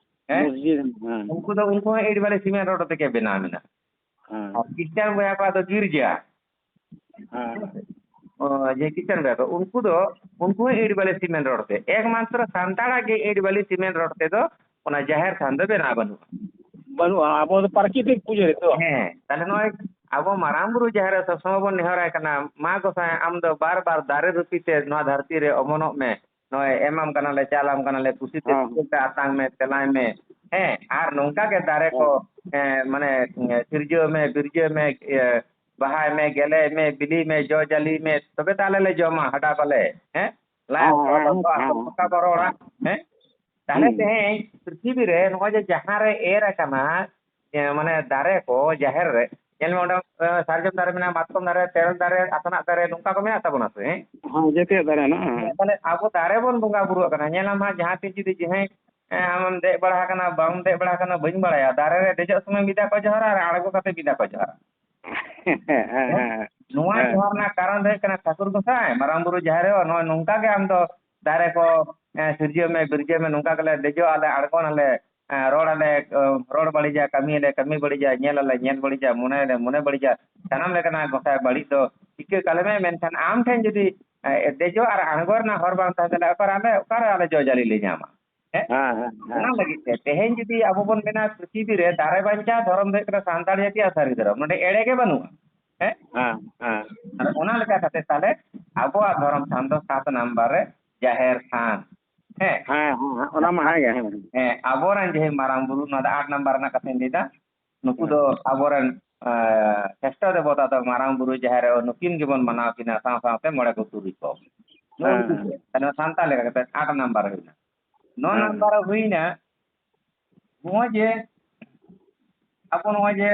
ᱦᱮᱸ? ᱢᱚᱥᱡᱤᱫ, ᱦᱮᱸ᱾ ᱩᱱᱠᱩ ᱫᱚ, ᱩᱱᱠᱩ ᱦᱚᱸ ᱤᱴ ᱵᱟᱞᱤ ᱥᱤᱢᱮᱱᱴ ᱨᱚᱰ ᱛᱮᱜᱮ ᱵᱮᱱᱟᱣ ᱢᱮᱱᱟᱜᱼᱟ᱾ ᱦᱮᱸ᱾ ᱟᱨ ᱠᱷᱨᱤᱥᱴᱟᱱ ᱵᱚᱭᱦᱟ ᱠᱚᱣᱟᱜ ᱫᱚ ᱜᱤᱨᱡᱟ᱾ ᱦᱮᱸ᱾ ᱚ, ᱡᱮ ᱠᱷᱨᱤᱥᱴᱟᱱ ᱵᱚᱭᱦᱟ ᱠᱚ, ᱩᱱᱠᱩ ᱫᱚ, ᱩᱱᱠᱩ ᱦᱚᱸ ᱤᱴ ᱵᱟᱞᱤ ᱥᱤᱢᱮᱱᱴ ᱨᱚᱰ ᱛᱮ᱾ ᱮᱠᱢᱟᱛᱨᱚ ᱥᱟᱱᱛᱟᱲᱟᱜ ᱜᱮ ᱤᱴ ᱵᱟᱞᱤ ᱥᱤᱢᱮᱱᱴ ᱨᱚᱰ ᱛᱮᱫᱚ ᱚᱱᱟ ᱡᱟᱦᱮᱨ ᱛᱷᱟᱱ ᱫᱚ ᱵᱮᱱᱟᱣ ᱵᱟᱹᱱᱩᱜᱼᱟ᱾ ᱵᱟᱹᱱᱩᱜᱼᱟ, ᱟᱵᱚ ᱫᱚ ᱯᱨᱟᱠᱨᱤᱛᱤᱠ ᱯᱩᱡᱟᱹ ᱨᱮ ᱛᱚ᱾ ᱦᱮᱸ, ᱛᱟᱦᱞᱮ ᱱᱚᱜᱼᱚᱭ ᱟᱵᱚ ᱢᱟᱨᱟᱝ ᱵᱩᱨᱩ ᱡᱟᱦᱮᱨ ᱨᱮ ᱥᱚᱵ ᱥᱚᱢᱚᱭ ᱵᱚᱱ ᱱᱮᱦᱚᱨᱟᱭ ᱠᱟᱱᱟ, "ᱢᱟ ᱜᱚᱸᱥᱟᱭ, ᱟᱢ ᱫᱚ ᱵᱟᱨ ᱵᱟᱨ ᱫᱟᱨᱮ ᱨᱩᱯᱤ ᱛᱮ ᱱᱚᱣᱟ ᱫᱷᱟᱹᱨᱛᱤ ᱨᱮ ᱚᱢᱚᱱᱚᱜ ᱢᱮ, ᱱᱚᱜᱼᱚᱭ ᱮᱢᱟᱢ ᱠᱟᱱᱟᱞᱮ, ᱪᱟᱞᱟᱢ ᱠᱟᱱᱟᱞᱮ, ᱠᱩᱥᱤ ᱛᱮ ᱦᱮᱸ᱾ ᱠᱩᱥᱤ ᱛᱮ ᱟᱛᱟᱝ ᱢᱮ, ᱛᱮᱞᱟᱭ ᱢᱮ", ᱦᱮᱸ, ᱟᱨ ᱱᱚᱝᱠᱟ ᱜᱮ ᱫᱟᱨᱮ ᱠᱚ, ᱦᱮᱸ᱾ ᱮᱸ, ᱢᱟᱱᱮ, ᱥᱤᱨᱡᱟᱹᱣ ᱢᱮ, ᱵᱤᱨᱡᱟᱹᱣ ᱢᱮ, ᱤᱭᱟᱹ, ᱵᱟᱦᱟᱭ ᱢᱮ, ᱜᱮᱞᱮᱭ ᱢᱮ, ᱵᱤᱞᱤ ᱢᱮ, ᱡᱚ ᱡᱟᱹᱞᱤ ᱢᱮ, ᱛᱚᱵᱮ ᱛᱚ ᱟᱞᱮ ᱞᱮ ᱡᱚᱢᱟ, ᱦᱟᱰᱟᱯ ᱟᱞᱮ, ᱦᱮᱸ? ᱞᱟᱡ ᱦᱮᱸ, ᱦᱟᱹᱥᱩ, ᱦᱮᱸ, ᱵᱚᱦᱚᱜ ᱦᱟᱹᱥᱩ, ᱦᱮᱸ, ᱚᱠᱟ ᱦᱮᱸ᱾ ᱵᱚᱨᱚ ᱚᱲᱟᱜ, ᱦᱮᱸ? ᱛᱟᱦᱞᱮ ᱦᱩᱸ᱾ ᱛᱮᱦᱮᱧ ᱯᱨᱤᱛᱷᱤᱵᱤ ᱨᱮ ᱱᱚᱜᱼᱚᱭ ᱡᱮ ᱡᱟᱦᱟᱸ ᱨᱮ ᱮᱨ ᱟᱠᱟᱱᱟ, ᱮ, ᱢᱟᱱᱮ ᱫᱟᱨᱮ ᱠᱚ ᱡᱟᱦᱮᱨ ᱨᱮ, ᱧᱮᱞ ᱢᱮ, ᱚᱸᱰᱮ ᱥᱟᱨᱡᱚᱢ ᱫᱟᱨᱮ ᱢᱮᱱᱟᱜᱼᱟ, ᱢᱟᱛᱠᱚᱢ ᱫᱟᱨᱮ, ᱛᱮᱨᱮᱞ ᱫᱟᱨᱮ, ᱟᱛᱱᱟᱜ ᱫᱟᱨᱮ, ᱱᱚᱝᱠᱟ ᱠᱚ ᱢᱮᱱᱟᱜ ᱛᱟᱵᱚᱱᱟ ᱥᱮ? ᱦᱮᱸ, ᱡᱮᱛᱮᱭᱟᱜ ᱫᱟᱨᱮ ᱦᱮᱱᱟᱜᱼᱟ᱾ ᱛᱟᱦᱚᱞᱮ ᱟᱵᱚ ᱫᱟᱨᱮ ᱵᱚᱱ ᱵᱚᱸᱜᱟ ᱵᱩᱨᱩᱣᱟᱜ ᱠᱟᱱᱟ᱾ ᱧᱮᱞᱟᱢ ᱦᱟᱸᱜ, ᱡᱟᱦᱟᱸ ᱛᱤᱥ ᱡᱩᱫᱤ ᱡᱟᱦᱟᱸᱭ ᱟᱢᱮᱢ ᱫᱮᱡ ᱵᱟᱲᱟ ᱟᱠᱟᱱᱟ, ᱵᱟᱢ ᱫᱮᱡ ᱵᱟᱲᱟ ᱟᱠᱟᱱᱟ, ᱵᱟᱹᱧ ᱵᱟᱲᱟᱭᱟ, ᱫᱟᱨᱮ ᱨᱮ ᱫᱮᱡᱚᱜ ᱥᱚᱢᱚᱭ ᱢᱤᱫ ᱫᱷᱟᱣ ᱠᱚ ᱡᱚᱦᱟᱨᱟ ᱟᱨ ᱟᱬᱜᱚ ᱠᱟᱛᱮ ᱢᱤᱫ ᱫᱷᱟᱣ ᱠᱚ ᱡᱚᱦᱟᱨᱟ᱾ ᱦᱮᱸ, ᱦᱮᱸ, ᱦᱮᱸ᱾ ᱱᱚᱣᱟ ᱦᱮᱸ᱾ ᱡᱚᱦᱟᱨ ᱨᱮᱱᱟᱜ ᱠᱟᱨᱚᱱ ᱫᱚ ᱦᱩᱭᱩᱜ ᱠᱟᱱᱟ, ᱴᱷᱟᱹᱠᱩᱨ ᱜᱚᱸᱥᱟᱭ, ᱢᱟᱨᱟᱝ ᱵᱩᱨᱩ, ᱡᱟᱦᱮᱨ ᱟᱭᱳ, ᱱᱚᱜᱼᱚᱭ ᱱᱚᱝᱠᱟ ᱜᱮ ᱟᱢ ᱫᱚ ᱫᱟᱨᱮ ᱠᱚ, ᱮ, ᱥᱤᱨᱡᱟᱹᱣ ᱢᱮ, ᱵᱤᱨᱡᱟᱹᱣ ᱢᱮ, ᱱᱚᱝᱠᱟ ᱜᱮᱞᱮ ᱫᱮᱡᱚᱜ ᱟᱞᱮ, ᱟᱬᱜᱚᱱᱟᱞᱮ, ᱮ, ᱨᱚᱲ ᱟᱞᱮ, ᱮ, ᱨᱚᱲ ᱵᱟᱹᱲᱤᱡᱟ, ᱠᱟᱹᱢᱤᱭᱟᱞᱮ, ᱠᱟᱹᱢᱤ ᱵᱟᱹᱲᱤᱡᱟ, ᱧᱮᱞ ᱟᱞᱮ, ᱧᱮᱞ ᱵᱟᱹᱲᱤᱡᱟ, ᱢᱚᱱᱮ ᱟᱞᱮ, ᱢᱚᱱᱮ ᱵᱟᱹᱲᱤᱡᱟ, ᱥᱟᱱᱟᱢ ᱞᱮᱠᱟᱱᱟᱜ ᱜᱚᱸᱥᱟᱭ ᱵᱟᱹᱲᱤᱡ ᱫᱚ ᱪᱤᱠᱟᱹ ᱠᱟᱞᱮ ᱢᱮ, ᱢᱮᱱᱠᱷᱟᱱ ᱟᱢ ᱴᱷᱮᱱ ᱡᱩᱫᱤ, ᱮ, ᱫᱮᱡᱚᱜ ᱟᱨ ᱟᱬᱜᱚ ᱨᱮᱱᱟᱜ ᱦᱚᱨ ᱵᱟᱝ ᱛᱟᱦᱮᱸ ᱛᱟᱞᱮ, ᱚᱠᱟᱨᱮ ᱟᱞᱮ, ᱚᱠᱟᱨᱮ ᱟᱞᱮ ᱡᱚ ᱡᱟᱹᱞᱤ ᱞᱮ ᱧᱟᱢᱟ? ᱦᱮᱸ? ᱦᱮᱸ, ᱦᱮᱸ, ᱦᱮᱸ᱾ ᱚᱱᱟ ᱞᱟᱹᱜᱤᱫ ᱛᱮ ᱛᱮᱦᱮᱧ ᱡᱩᱫᱤ ᱟᱵᱚ ᱵᱚᱱ ᱢᱮᱱᱟ, ᱯᱨᱤᱛᱷᱤᱵᱤ ᱨᱮ ᱫᱟᱨᱮ ᱵᱟᱧᱪᱟᱣ ᱫᱷᱚᱨᱚᱢ ᱫᱚ ᱦᱩᱭᱩᱜ ᱠᱟᱱᱟ ᱥᱟᱱᱛᱟᱲ ᱡᱟᱹᱛᱤᱭᱟᱜ ᱥᱟᱹᱨᱤ ᱫᱷᱚᱨᱚᱢ, ᱱᱚᱰᱮ ᱮᱲᱮ ᱜᱮ ᱵᱟᱹᱱᱩᱜᱼᱟ᱾ ᱦᱮᱸ? ᱦᱮᱸ, ᱦᱮᱸ᱾ ᱟᱨ ᱚᱱᱟ ᱞᱮᱠᱟ ᱠᱟᱛᱮ ᱛᱟᱦᱞᱮ ᱟᱵᱚᱣᱟᱜ ᱫᱷᱚᱨᱚᱢ ᱛᱷᱟᱱ ᱫᱚ ᱥᱟᱛ ᱱᱟᱢᱵᱟᱨ ᱨᱮ ᱡᱟᱦᱮᱨ ᱛᱷᱟᱱ᱾ ᱦᱮᱸ? ᱦᱮᱸ, ᱦᱮᱸ, ᱦᱮᱸ, ᱚᱱᱟ ᱢᱟ ᱦᱮᱸ ᱜᱮ, ᱦᱮᱸ᱾ ᱦᱮᱸ, ᱟᱵᱚᱨᱮᱱ ᱡᱟᱦᱟᱸᱭ ᱢᱟᱨᱟᱝ ᱵᱩᱨᱩ, ᱱᱚᱣᱟ ᱫᱚ ᱟᱴ ᱱᱟᱢᱵᱟᱨ ᱨᱮᱱᱟᱜ ᱠᱟᱛᱷᱟᱧ ᱞᱟᱹᱭᱫᱟ, ᱱᱩᱠᱩ ᱦᱮᱸ᱾ ᱫᱚ ᱟᱵᱚᱨᱮᱱ, ᱮᱸ, ᱥᱨᱮᱥᱴᱷᱚ ᱫᱮᱵᱚᱛᱟ ᱫᱚ ᱢᱟᱨᱟᱝ ᱵᱩᱨᱩ, ᱡᱟᱦᱮᱨ ᱟᱭᱳ, ᱱᱩᱠᱤᱱ ᱜᱮᱵᱚᱱ ᱢᱟᱱᱟᱣ ᱠᱤᱱᱟ, ᱥᱟᱶ ᱥᱟᱶᱛᱮ ᱢᱚᱬᱮ ᱠᱚ ᱛᱩᱨᱩᱭ ᱠᱚ᱾ ᱱᱚᱜᱼᱚ ᱦᱮᱸ, ᱱᱩᱠᱤᱱ ᱦᱮᱸ᱾ ᱜᱮ᱾ ᱛᱟᱦᱞᱮ ᱥᱟᱱᱛᱟᱲ ᱞᱮᱠᱟ ᱠᱟᱛᱮ ᱟᱴ ᱱᱟᱢᱵᱟᱨ ᱨᱮ ᱦᱩᱭᱱᱟ᱾ ᱱᱚ ᱦᱮᱸ᱾ ᱱᱟᱢᱵᱟᱨ ᱨᱮ ᱦᱩᱭᱱᱟ, ᱱᱚᱜᱼᱚᱭ ᱡᱮ ᱟᱵᱚ ᱱᱚᱜᱼᱚᱭ ᱡᱮ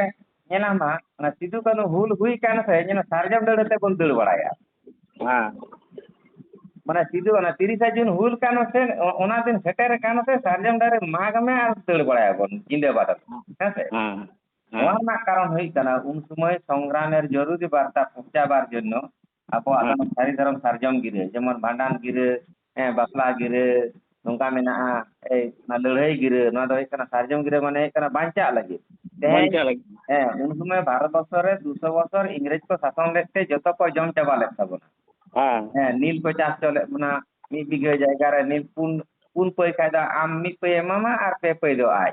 ᱧᱮᱞᱟᱢ ᱦᱟᱸᱜ, ᱚᱱᱟ ᱥᱤᱫᱩ ᱠᱟᱹᱱᱦᱩ ᱦᱩᱞ ᱦᱩᱭ ᱠᱟᱱ ᱥᱮ, ᱧᱮᱞ ᱥᱟᱨᱡᱚᱢ ᱰᱟᱹᱨ ᱟᱛᱮ ᱵᱚᱱ ᱫᱟᱹᱲ ᱵᱟᱲᱟᱭᱟ᱾ ᱦᱮᱸ᱾ ᱢᱟᱱᱮ ᱥᱤᱫᱩ, ᱚᱱᱟ ᱛᱤᱨᱤᱥᱟ ᱡᱩᱱ ᱦᱩᱞ ᱠᱟᱱ ᱥᱮ, ᱚ-, ᱚᱱᱟ ᱫᱤᱱ ᱥᱮᱴᱮᱨ ᱠᱟᱱ ᱥᱮ, ᱥᱟᱨᱡᱚᱢ ᱰᱟᱹᱨ ᱢᱟᱜᱽ ᱢᱮ ᱟᱨ ᱫᱟᱹᱲ ᱵᱟᱲᱟᱭᱟᱵᱚᱱ ᱧᱤᱫᱟᱹ ᱵᱟᱫ ᱟᱛᱮ᱾ ᱦᱮᱸ ᱥᱮ? ᱦᱮᱸ, ᱦᱮᱸ᱾ ᱱᱚᱣᱟ ᱨᱮᱱᱟᱜ ᱠᱟᱨᱚᱱ ᱦᱩᱭᱩᱜ ᱠᱟᱱᱟ, ᱩᱱ ᱥᱚᱢᱚᱭ ᱥᱚᱝᱜᱨᱟᱢᱮᱨ ᱡᱚᱨᱩᱨᱤ ᱵᱟᱨᱛᱟ ᱯᱚᱦᱪᱟᱵᱟᱨ ᱡᱚᱱᱱᱚ ᱟᱵᱚᱣᱟᱜ ᱦᱮᱸ᱾ ᱫᱚ ᱥᱟᱹᱨᱤ ᱫᱷᱚᱨᱚᱢ ᱥᱟᱨᱡᱚᱢ ᱜᱤᱨᱟᱹ, ᱡᱮᱢᱚᱱ ᱵᱷᱟᱸᱰᱟᱱ ᱜᱤᱨᱟᱹ, ᱦᱮᱸ, ᱵᱟᱯᱞᱟ ᱜᱤᱨᱟᱹ, ᱱᱚᱝᱠᱟ ᱢᱮᱱᱟᱜᱼᱟ, ᱮᱭ, ᱚᱱᱟ ᱞᱟᱹᱲᱦᱟᱹᱭ ᱜᱤᱨᱟᱹ, ᱱᱚᱣᱟ ᱫᱚ ᱦᱩᱭᱩᱜ ᱠᱟᱱᱟ ᱥᱟᱨᱡᱚᱢ ᱜᱤᱨᱟᱹ ᱢᱟᱱᱮ ᱦᱩᱭᱩᱜ ᱠᱟᱱᱟ ᱵᱟᱧᱪᱟᱜ ᱞᱟᱹᱜᱤᱫ᱾ ᱛᱮᱦᱮᱧ, ᱵᱟᱧᱪᱟᱜ ᱞᱟᱹᱜᱤᱫ᱾ ᱦᱮᱸ, ᱩᱱ ᱥᱚᱢᱚᱭ ᱵᱷᱟᱨᱚᱛ ᱵᱚᱨᱥᱚ ᱨᱮ ᱫᱩᱥᱚ ᱵᱚᱪᱷᱚᱨ ᱤᱝᱨᱮᱡᱽ ᱠᱚ ᱥᱟᱥᱚᱱ ᱞᱮᱫ ᱛᱮ ᱡᱚᱛᱚ ᱠᱚ ᱡᱚᱢ ᱪᱟᱵᱟ ᱞᱮᱫ ᱛᱟᱵᱚᱱᱟ᱾ ᱦᱮᱸ᱾ ᱦᱮᱸ, ᱱᱤᱞ ᱠᱚ ᱪᱟᱥ ᱦᱚᱪᱚ ᱞᱮᱫ ᱵᱚᱱᱟ, ᱢᱤᱫ ᱵᱤᱜᱷᱟᱹ ᱡᱟᱭᱜᱟ ᱨᱮ ᱱᱤᱞ ᱯᱩᱱ, ᱯᱩᱱ ᱯᱟᱹᱭ ᱠᱷᱟᱡ ᱫᱚ ᱟᱢ ᱢᱤᱫ ᱯᱟᱹᱭ ᱮᱢᱟᱢᱟ ᱟᱨ ᱯᱮ ᱯᱟᱹᱭ ᱫᱚ ᱟᱡ᱾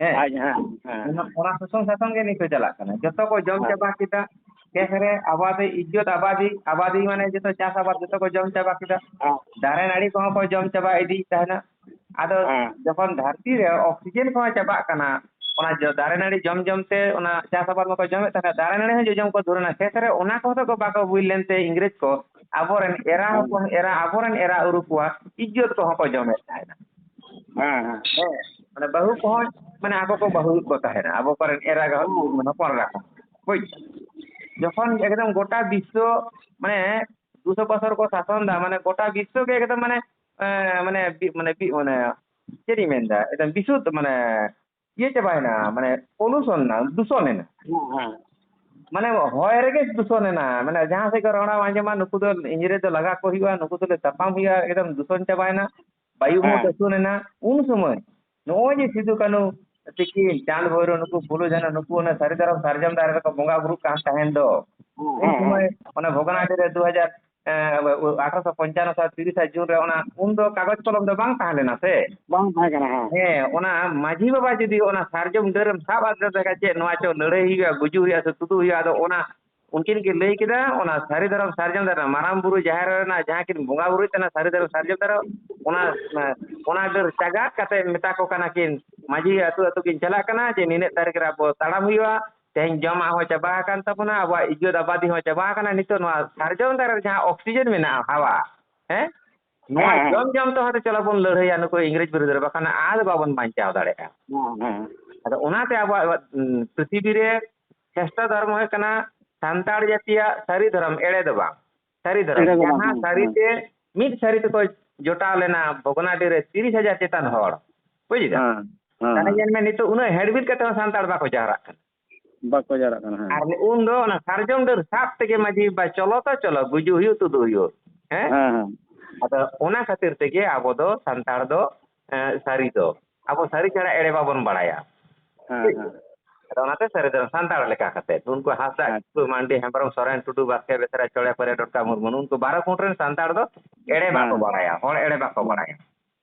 ᱦᱮᱸ᱾ ᱟᱡ, ᱦᱮᱸ, ᱦᱮᱸ᱾ ᱚᱱᱟ, ᱚᱱᱟ ᱥᱟᱥᱚᱱ, ᱥᱟᱥᱚᱱ ᱜᱮ ᱱᱤᱛ ᱦᱚᱸ ᱪᱟᱞᱟᱜ ᱠᱟᱱᱟ᱾ ᱡᱚᱛᱚ ᱠᱚ ᱡᱚᱢ ᱦᱮᱸ᱾ ᱪᱟᱵᱟ ᱠᱮᱫᱟ᱾ ᱠᱷᱮᱛ ᱨᱮ ᱟᱵᱟᱫᱤ, ᱤᱡᱽᱡᱚᱛ ᱟᱵᱟᱫᱤ, ᱟᱵᱟᱫᱤ ᱢᱟᱱᱮ ᱡᱚᱛᱚ ᱪᱟᱥ ᱟᱵᱟᱫ ᱡᱚᱛᱚ ᱠᱚ ᱡᱚᱢ ᱪᱟᱵᱟ ᱠᱮᱫᱟ᱾ ᱦᱮᱸ᱾ ᱫᱟᱨᱮ ᱱᱟᱹᱲᱤ ᱠᱚᱦᱚᱸ ᱠᱚ ᱡᱚᱢ ᱪᱟᱵᱟ ᱤᱫᱤᱭᱮᱫ ᱛᱟᱦᱮᱱᱟ᱾ ᱟᱫᱚ ᱦᱮᱸ᱾ ᱡᱚᱠᱷᱚᱱ ᱫᱷᱟᱹᱨᱛᱤ ᱨᱮ oxygen ᱠᱚᱦᱚᱸ ᱪᱟᱵᱟᱜ ᱠᱟᱱᱟ, ᱚᱱᱟ ᱡᱚ-, ᱫᱟᱨᱮ ᱱᱟᱹᱲᱤ ᱡᱚᱢ ᱡᱚᱢ ᱛᱮ ᱚᱱᱟ ᱪᱟᱥ ᱟᱵᱟᱫ ᱢᱟᱠᱚ ᱡᱚᱢᱮᱫ ᱛᱟᱦᱮᱱᱟ, ᱫᱟᱨᱮ ᱱᱟᱹᱲᱤ ᱦᱚᱸ ᱡᱚᱡᱚᱢ ᱠᱚ ᱫᱷᱩᱨᱟᱹᱱᱟ᱾ ᱠᱷᱮᱛ ᱨᱮ ᱚᱱᱟ ᱠᱚᱦᱚᱸ ᱠᱚ ᱵᱟᱠᱚ ᱵᱩᱡᱽ ᱞᱮᱱᱛᱮ ᱤᱝᱨᱮᱡᱽ ᱠᱚ ᱟᱵᱚᱨᱮᱱ ᱮᱨᱟ ᱦᱮᱸ᱾ ᱦᱚᱯᱚᱱ, ᱮᱨᱟ, ᱟᱵᱚᱨᱮᱱ ᱮᱨᱟ ᱩᱨᱩ ᱠᱚᱣᱟᱜ ᱤᱡᱽᱡᱚᱛ ᱠᱚᱦᱚᱸ ᱠᱚ ᱡᱚᱢᱮᱫ ᱛᱟᱦᱮᱱᱟ᱾ ᱦᱮᱸ, ᱦᱮᱸ᱾ ᱦᱮᱸ, ᱢᱟᱱᱮ ᱵᱟᱹᱦᱩ ᱠᱚᱦᱚᱸ, ᱢᱟᱱᱮ ᱟᱠᱚ ᱠᱚ ᱵᱟᱹᱦᱩᱭᱮᱫ ᱠᱚ ᱛᱟᱦᱮᱱᱟ, ᱟᱵᱚ ᱠᱚᱨᱮᱱ ᱮᱨᱟ ᱜᱮ ᱦᱚᱯᱚᱱ ᱮᱨᱟ ᱠᱚ᱾ ᱵᱩᱡᱽ? ᱡᱚᱠᱷᱚᱱ ᱮᱠᱫᱚᱢ ᱜᱚᱴᱟ ᱵᱤᱥᱥᱚ, ᱢᱟᱱᱮ ᱫᱩᱥᱚ ᱵᱚᱪᱷᱚᱨ ᱠᱚ ᱥᱟᱥᱚᱱ ᱫᱟ, ᱢᱟᱱᱮ ᱜᱚᱴᱟ ᱵᱤᱥᱥᱚ ᱜᱮ ᱮᱠᱫᱚᱢ ᱢᱟᱱᱮ, ᱮᱸ, ᱢᱟᱱᱮ ᱵᱤ-, ᱢᱟᱱᱮ ᱵᱤ-, ᱢᱟᱱᱮ ᱪᱮᱫ ᱤᱧ ᱢᱮᱱᱫᱟ, ᱮᱠᱫᱚᱢ ᱵᱤᱥᱩᱫ ᱢᱟᱱᱮ ᱤᱭᱟᱹ ᱪᱟᱵᱟᱭᱮᱱᱟ, ᱢᱟᱱᱮ pollution ᱮᱱᱟ, ᱫᱩᱥᱚᱱ ᱮᱱᱟ᱾ ᱦᱮᱸ, ᱦᱮᱸ᱾ ᱢᱟᱱᱮ ᱦᱚᱭ ᱨᱮᱜᱮ ᱫᱩᱥᱚᱱ ᱮᱱᱟ, ᱢᱟᱱᱮ ᱡᱟᱦᱟᱸ ᱥᱮᱫ ᱠᱚ ᱨᱚᱲᱟ ᱟᱸᱡᱚᱢᱟ, ᱱᱩᱠᱩ ᱫᱚ ᱤᱝᱨᱮᱡᱽ ᱫᱚ ᱞᱟᱜᱟ ᱠᱚ ᱦᱩᱭᱩᱜᱼᱟ, ᱱᱩᱠᱩ ᱫᱚᱞᱮ ᱛᱟᱯᱟᱢ ᱦᱩᱭᱩᱜᱼᱟ, ᱮᱠᱫᱚᱢ ᱫᱩᱥᱚᱱ ᱪᱟᱵᱟᱭᱮᱱᱟ, ᱵᱟᱭᱩ ᱦᱚᱸ ᱦᱮᱸ᱾ ᱫᱩᱥᱚᱱ ᱮᱱᱟ᱾ ᱩᱱ ᱥᱚᱢᱚᱭ ᱱᱚᱜᱼᱚᱭ ᱡᱮ ᱥᱤᱫᱩ ᱠᱟᱹᱱᱩ ᱛᱤᱠᱤᱱ, ᱪᱟᱸᱫ ᱵᱷᱳᱭᱨᱳ, ᱱᱩᱠᱩ ᱯᱷᱩᱞᱳ ᱡᱷᱟᱱᱳ, ᱱᱩᱠᱩ ᱚᱱᱟ ᱥᱟᱹᱨᱤ ᱫᱷᱚᱨᱚᱢ ᱥᱟᱨᱡᱚᱢ ᱫᱟᱨᱮ ᱨᱮᱠᱚ ᱵᱚᱸᱜᱟ ᱵᱩᱨᱩᱜ ᱠᱟᱱ ᱛᱟᱦᱮᱸᱱ ᱫᱚ, ᱦᱮᱸ, ᱩᱱ ᱦᱮᱸ, ᱥᱚᱢᱚᱭ ᱦᱮᱸ᱾ ᱚᱱᱟ ᱵᱷᱚᱜᱽᱱᱟᱰᱤ ᱨᱮ ᱫᱩ ᱦᱟᱡᱟᱨ, ᱮᱸ, ᱟᱴᱷᱨᱚᱥᱚ ᱯᱚᱧᱪᱟᱱᱱᱚ ᱥᱟᱞ ᱛᱤᱨᱤᱥᱟ ᱡᱩᱱ ᱨᱮ ᱚᱱᱟ, ᱩᱱ ᱫᱚ ᱠᱟᱜᱚᱡᱽ ᱠᱚᱞᱚᱢ ᱫᱚ ᱵᱟᱝ ᱛᱟᱦᱮᱸ ᱞᱮᱱᱟ ᱥᱮ? ᱵᱟᱝ ᱛᱟᱦᱮᱸ ᱠᱟᱱᱟ, ᱦᱮᱸ᱾ ᱦᱮᱸ, ᱚᱱᱟ ᱢᱟᱹᱡᱷᱤ ᱵᱟᱵᱟ ᱡᱩᱫᱤ ᱚᱱᱟ ᱥᱟᱨᱡᱚᱢ ᱰᱟᱹᱨᱮᱢ ᱥᱟᱵ ᱟᱫᱮ ᱛᱟᱭᱟ, ᱪᱮᱫ ᱱᱚᱣᱟ ᱪᱚ ᱞᱟᱹᱲᱦᱟᱹᱭ ᱦᱩᱭᱩᱜᱼᱟ, ᱜᱩᱡᱩᱜ ᱦᱩᱭᱩᱜᱼᱟ ᱥᱮ ᱛᱩᱫᱩᱜ ᱦᱩᱭᱩᱜᱼᱟ, ᱟᱫᱚ ᱚᱱᱟ ᱩᱱᱠᱤᱱ ᱠᱤᱱ ᱞᱟᱹᱭ ᱠᱮᱫᱟ, ᱚᱱᱟ ᱥᱟᱹᱨᱤ ᱫᱷᱚᱨᱚᱢ ᱥᱟᱨᱡᱚᱢ ᱫᱟᱨᱮ ᱨᱮᱱᱟᱜ ᱢᱟᱨᱟᱝ ᱵᱩᱨᱩ ᱡᱟᱦᱮᱨ ᱨᱮᱱᱟᱜ ᱡᱟᱦᱟᱸ ᱠᱤᱱ ᱵᱚᱸᱜᱟ ᱵᱩᱨᱩᱭᱮᱫ ᱛᱟᱦᱮᱱᱟ, ᱥᱟᱹᱨᱤ ᱫᱷᱚᱨᱚᱢ ᱥᱟᱨᱡᱚᱢ ᱫᱟᱨᱮ, ᱚᱱᱟ, ᱚᱱᱟ ᱰᱟᱹᱨ ᱪᱟᱜᱟᱫ ᱠᱟᱛᱮ ᱢᱮᱛᱟ ᱠᱚ ᱠᱟᱱᱟ ᱠᱤᱱ, ᱢᱟᱹᱡᱷᱤ ᱟᱹᱛᱩ ᱟᱹᱛᱩ ᱠᱤᱱ ᱪᱟᱞᱟᱜ ᱠᱟᱱᱟ ᱡᱮ ᱱᱤᱱᱟᱹᱜ ᱛᱟᱹᱨᱤᱠᱷ ᱨᱮ ᱟᱵᱚ ᱛᱟᱲᱟᱢ ᱦᱩᱭᱩᱜᱼᱟ, ᱛᱮᱦᱮᱧ ᱡᱚᱢᱟᱜ ᱦᱚᱸ ᱪᱟᱵᱟ ᱟᱠᱟᱱ ᱛᱟᱵᱚᱱᱟ, ᱟᱵᱚᱣᱟᱜ ᱤᱡᱽᱡᱚᱛ ᱟᱵᱟᱫᱤ ᱦᱚᱸ ᱪᱟᱵᱟ ᱟᱠᱟᱱᱟ, ᱱᱤᱛᱚᱜ ᱱᱚᱣᱟ ᱥᱟᱨᱡᱚᱢ ᱫᱟᱨᱮ ᱨᱮ ᱡᱟᱦᱟᱸ oxygen ᱢᱮᱱᱟᱜᱼᱟ, ᱦᱟᱣᱟ, ᱦᱮᱸ, ᱱᱚᱣᱟ ᱦᱮᱸ, ᱦᱮᱸ᱾ ᱡᱚᱢ ᱡᱚᱢ ᱛᱮ ᱦᱚᱭᱛᱳ ᱪᱚᱞᱚ ᱵᱚᱱ ᱞᱟᱹᱲᱦᱟᱹᱭᱟ ᱱᱩᱠᱩ ᱤᱝᱨᱮᱡᱽ ᱵᱤᱨᱩᱫᱽ ᱨᱮ, ᱵᱟᱠᱷᱟᱱ ᱟᱫᱚ ᱵᱟᱵᱚᱱ ᱵᱟᱧᱪᱟᱣ ᱫᱟᱲᱮᱭᱟᱜᱼᱟ᱾ ᱦᱮᱸ, ᱦᱮᱸ᱾ ᱟᱫᱚ ᱚᱱᱟᱛᱮ ᱟᱵᱚᱣᱟᱜ, ᱩᱸ, ᱯᱨᱤᱛᱷᱤᱵᱤ ᱨᱮ ᱥᱨᱮᱥᱴᱷᱚ ᱫᱷᱚᱨᱢᱚ ᱦᱩᱭᱩᱜ ᱠᱟᱱᱟ ᱥᱟᱱᱛᱟᱲ ᱡᱟᱹᱛᱤᱭᱟᱜ ᱥᱟᱹᱨᱤ ᱫᱷᱚᱨᱚᱢ, ᱮᱲᱮ ᱫᱚ ᱵᱟᱝ, ᱥᱟᱹᱨᱤ ᱫᱷᱚᱨᱚᱢ᱾ ᱮᱲᱮ ᱫᱚ ᱵᱟᱝ, ᱡᱟᱦᱟᱸ ᱦᱮᱸ, ᱥᱟᱹᱨᱤ ᱦᱮᱸ᱾ ᱛᱮ ᱢᱤᱫ ᱥᱟᱹᱨᱤ ᱛᱮᱠᱚ ᱡᱚᱴᱟᱣ ᱞᱮᱱᱟ ᱵᱷᱚᱜᱽᱱᱟᱰᱤ ᱨᱮ ᱛᱤᱨᱤᱥ ᱦᱟᱡᱟᱨ ᱪᱮᱛᱟᱱ ᱦᱚᱲ, ᱵᱩᱡᱽ ᱫᱟᱢ? ᱦᱮᱸ, ᱦᱮᱸ, ᱛᱟᱦᱞᱮ ᱦᱮᱸ᱾ ᱧᱮᱞ ᱢᱮ, ᱱᱤᱛᱚᱜ ᱩᱱᱟᱹᱜ ᱦᱮᱲᱵᱤᱞ ᱠᱟᱛᱮ ᱦᱚᱸ ᱥᱟᱱᱛᱟᱲ ᱵᱟᱠᱚ ᱡᱟᱣᱨᱟᱜ ᱠᱟᱱᱟ᱾ ᱵᱟᱠᱚ ᱡᱟᱣᱨᱟᱜ ᱠᱟᱱᱟ, ᱦᱮᱸ᱾ ᱟᱨ ᱩᱱ ᱫᱚ ᱚᱱᱟ ᱥᱟᱨᱡᱚᱢ ᱰᱟᱹᱨ ᱥᱟᱵ ᱛᱮᱜᱮ ᱢᱟᱹᱡᱷᱤ ᱵᱟᱵᱟ ᱪᱚᱞᱚ ᱛᱚ ᱪᱚᱞᱚ, ᱜᱩᱡᱩᱜ ᱦᱩᱭᱩᱜ, ᱛᱩᱫᱩᱜ ᱦᱩᱭᱩᱜ, ᱦᱮᱸ? ᱦᱮᱸ, ᱦᱮᱸ᱾ ᱟᱫᱚ ᱚᱱᱟ ᱠᱷᱟᱹᱛᱤᱨ ᱛᱮᱜᱮ ᱟᱵᱚ ᱫᱚ ᱥᱟᱱᱛᱟᱲ ᱫᱚ, ᱮᱸ, ᱥᱟᱹᱨᱤ ᱫᱚ, ᱟᱵᱚ ᱥᱟᱹᱨᱤ ᱪᱷᱟᱲᱟ ᱮᱲᱮ ᱵᱟᱵᱚᱱ ᱵᱟᱲᱟᱭᱟ᱾ ᱦᱮᱸ, ᱦᱮᱸ᱾ ᱟᱫᱚ ᱚᱱᱟᱛᱮ ᱥᱟᱹᱨᱤ ᱫᱚ ᱥᱟᱱᱛᱟᱲ ᱞᱮᱠᱟ ᱠᱟᱛᱮ, ᱩᱱᱠᱩ ᱦᱟᱸᱥᱫᱟ, ᱦᱮᱸ᱾ ᱠᱤᱥᱠᱩ, ᱢᱟᱱᱰᱤ, ᱦᱮᱢᱵᱨᱚᱢ, ᱥᱚᱨᱮᱱ, ᱴᱩᱰᱩ, ᱵᱟᱥᱠᱮ, ᱵᱮᱥᱨᱟ, ᱪᱚᱲᱮ, ᱯᱚᱨᱮ, ᱰᱚᱴᱠᱟ, ᱢᱩᱨᱢᱩ, ᱱᱩᱜᱼᱩ ᱱᱩᱠᱩ ᱵᱟᱨᱚ ᱠᱩᱱ ᱨᱮᱱ ᱥᱟᱱᱛᱟᱲ ᱫᱚ ᱮᱲᱮ ᱵᱟᱠᱚ ᱦᱮᱸ᱾ ᱵᱟᱲᱟᱭᱟ, ᱦᱚᱲ ᱮᱲᱮ ᱵᱟᱠᱚ ᱦᱮᱸ᱾ ᱵᱟᱲᱟᱭᱟ᱾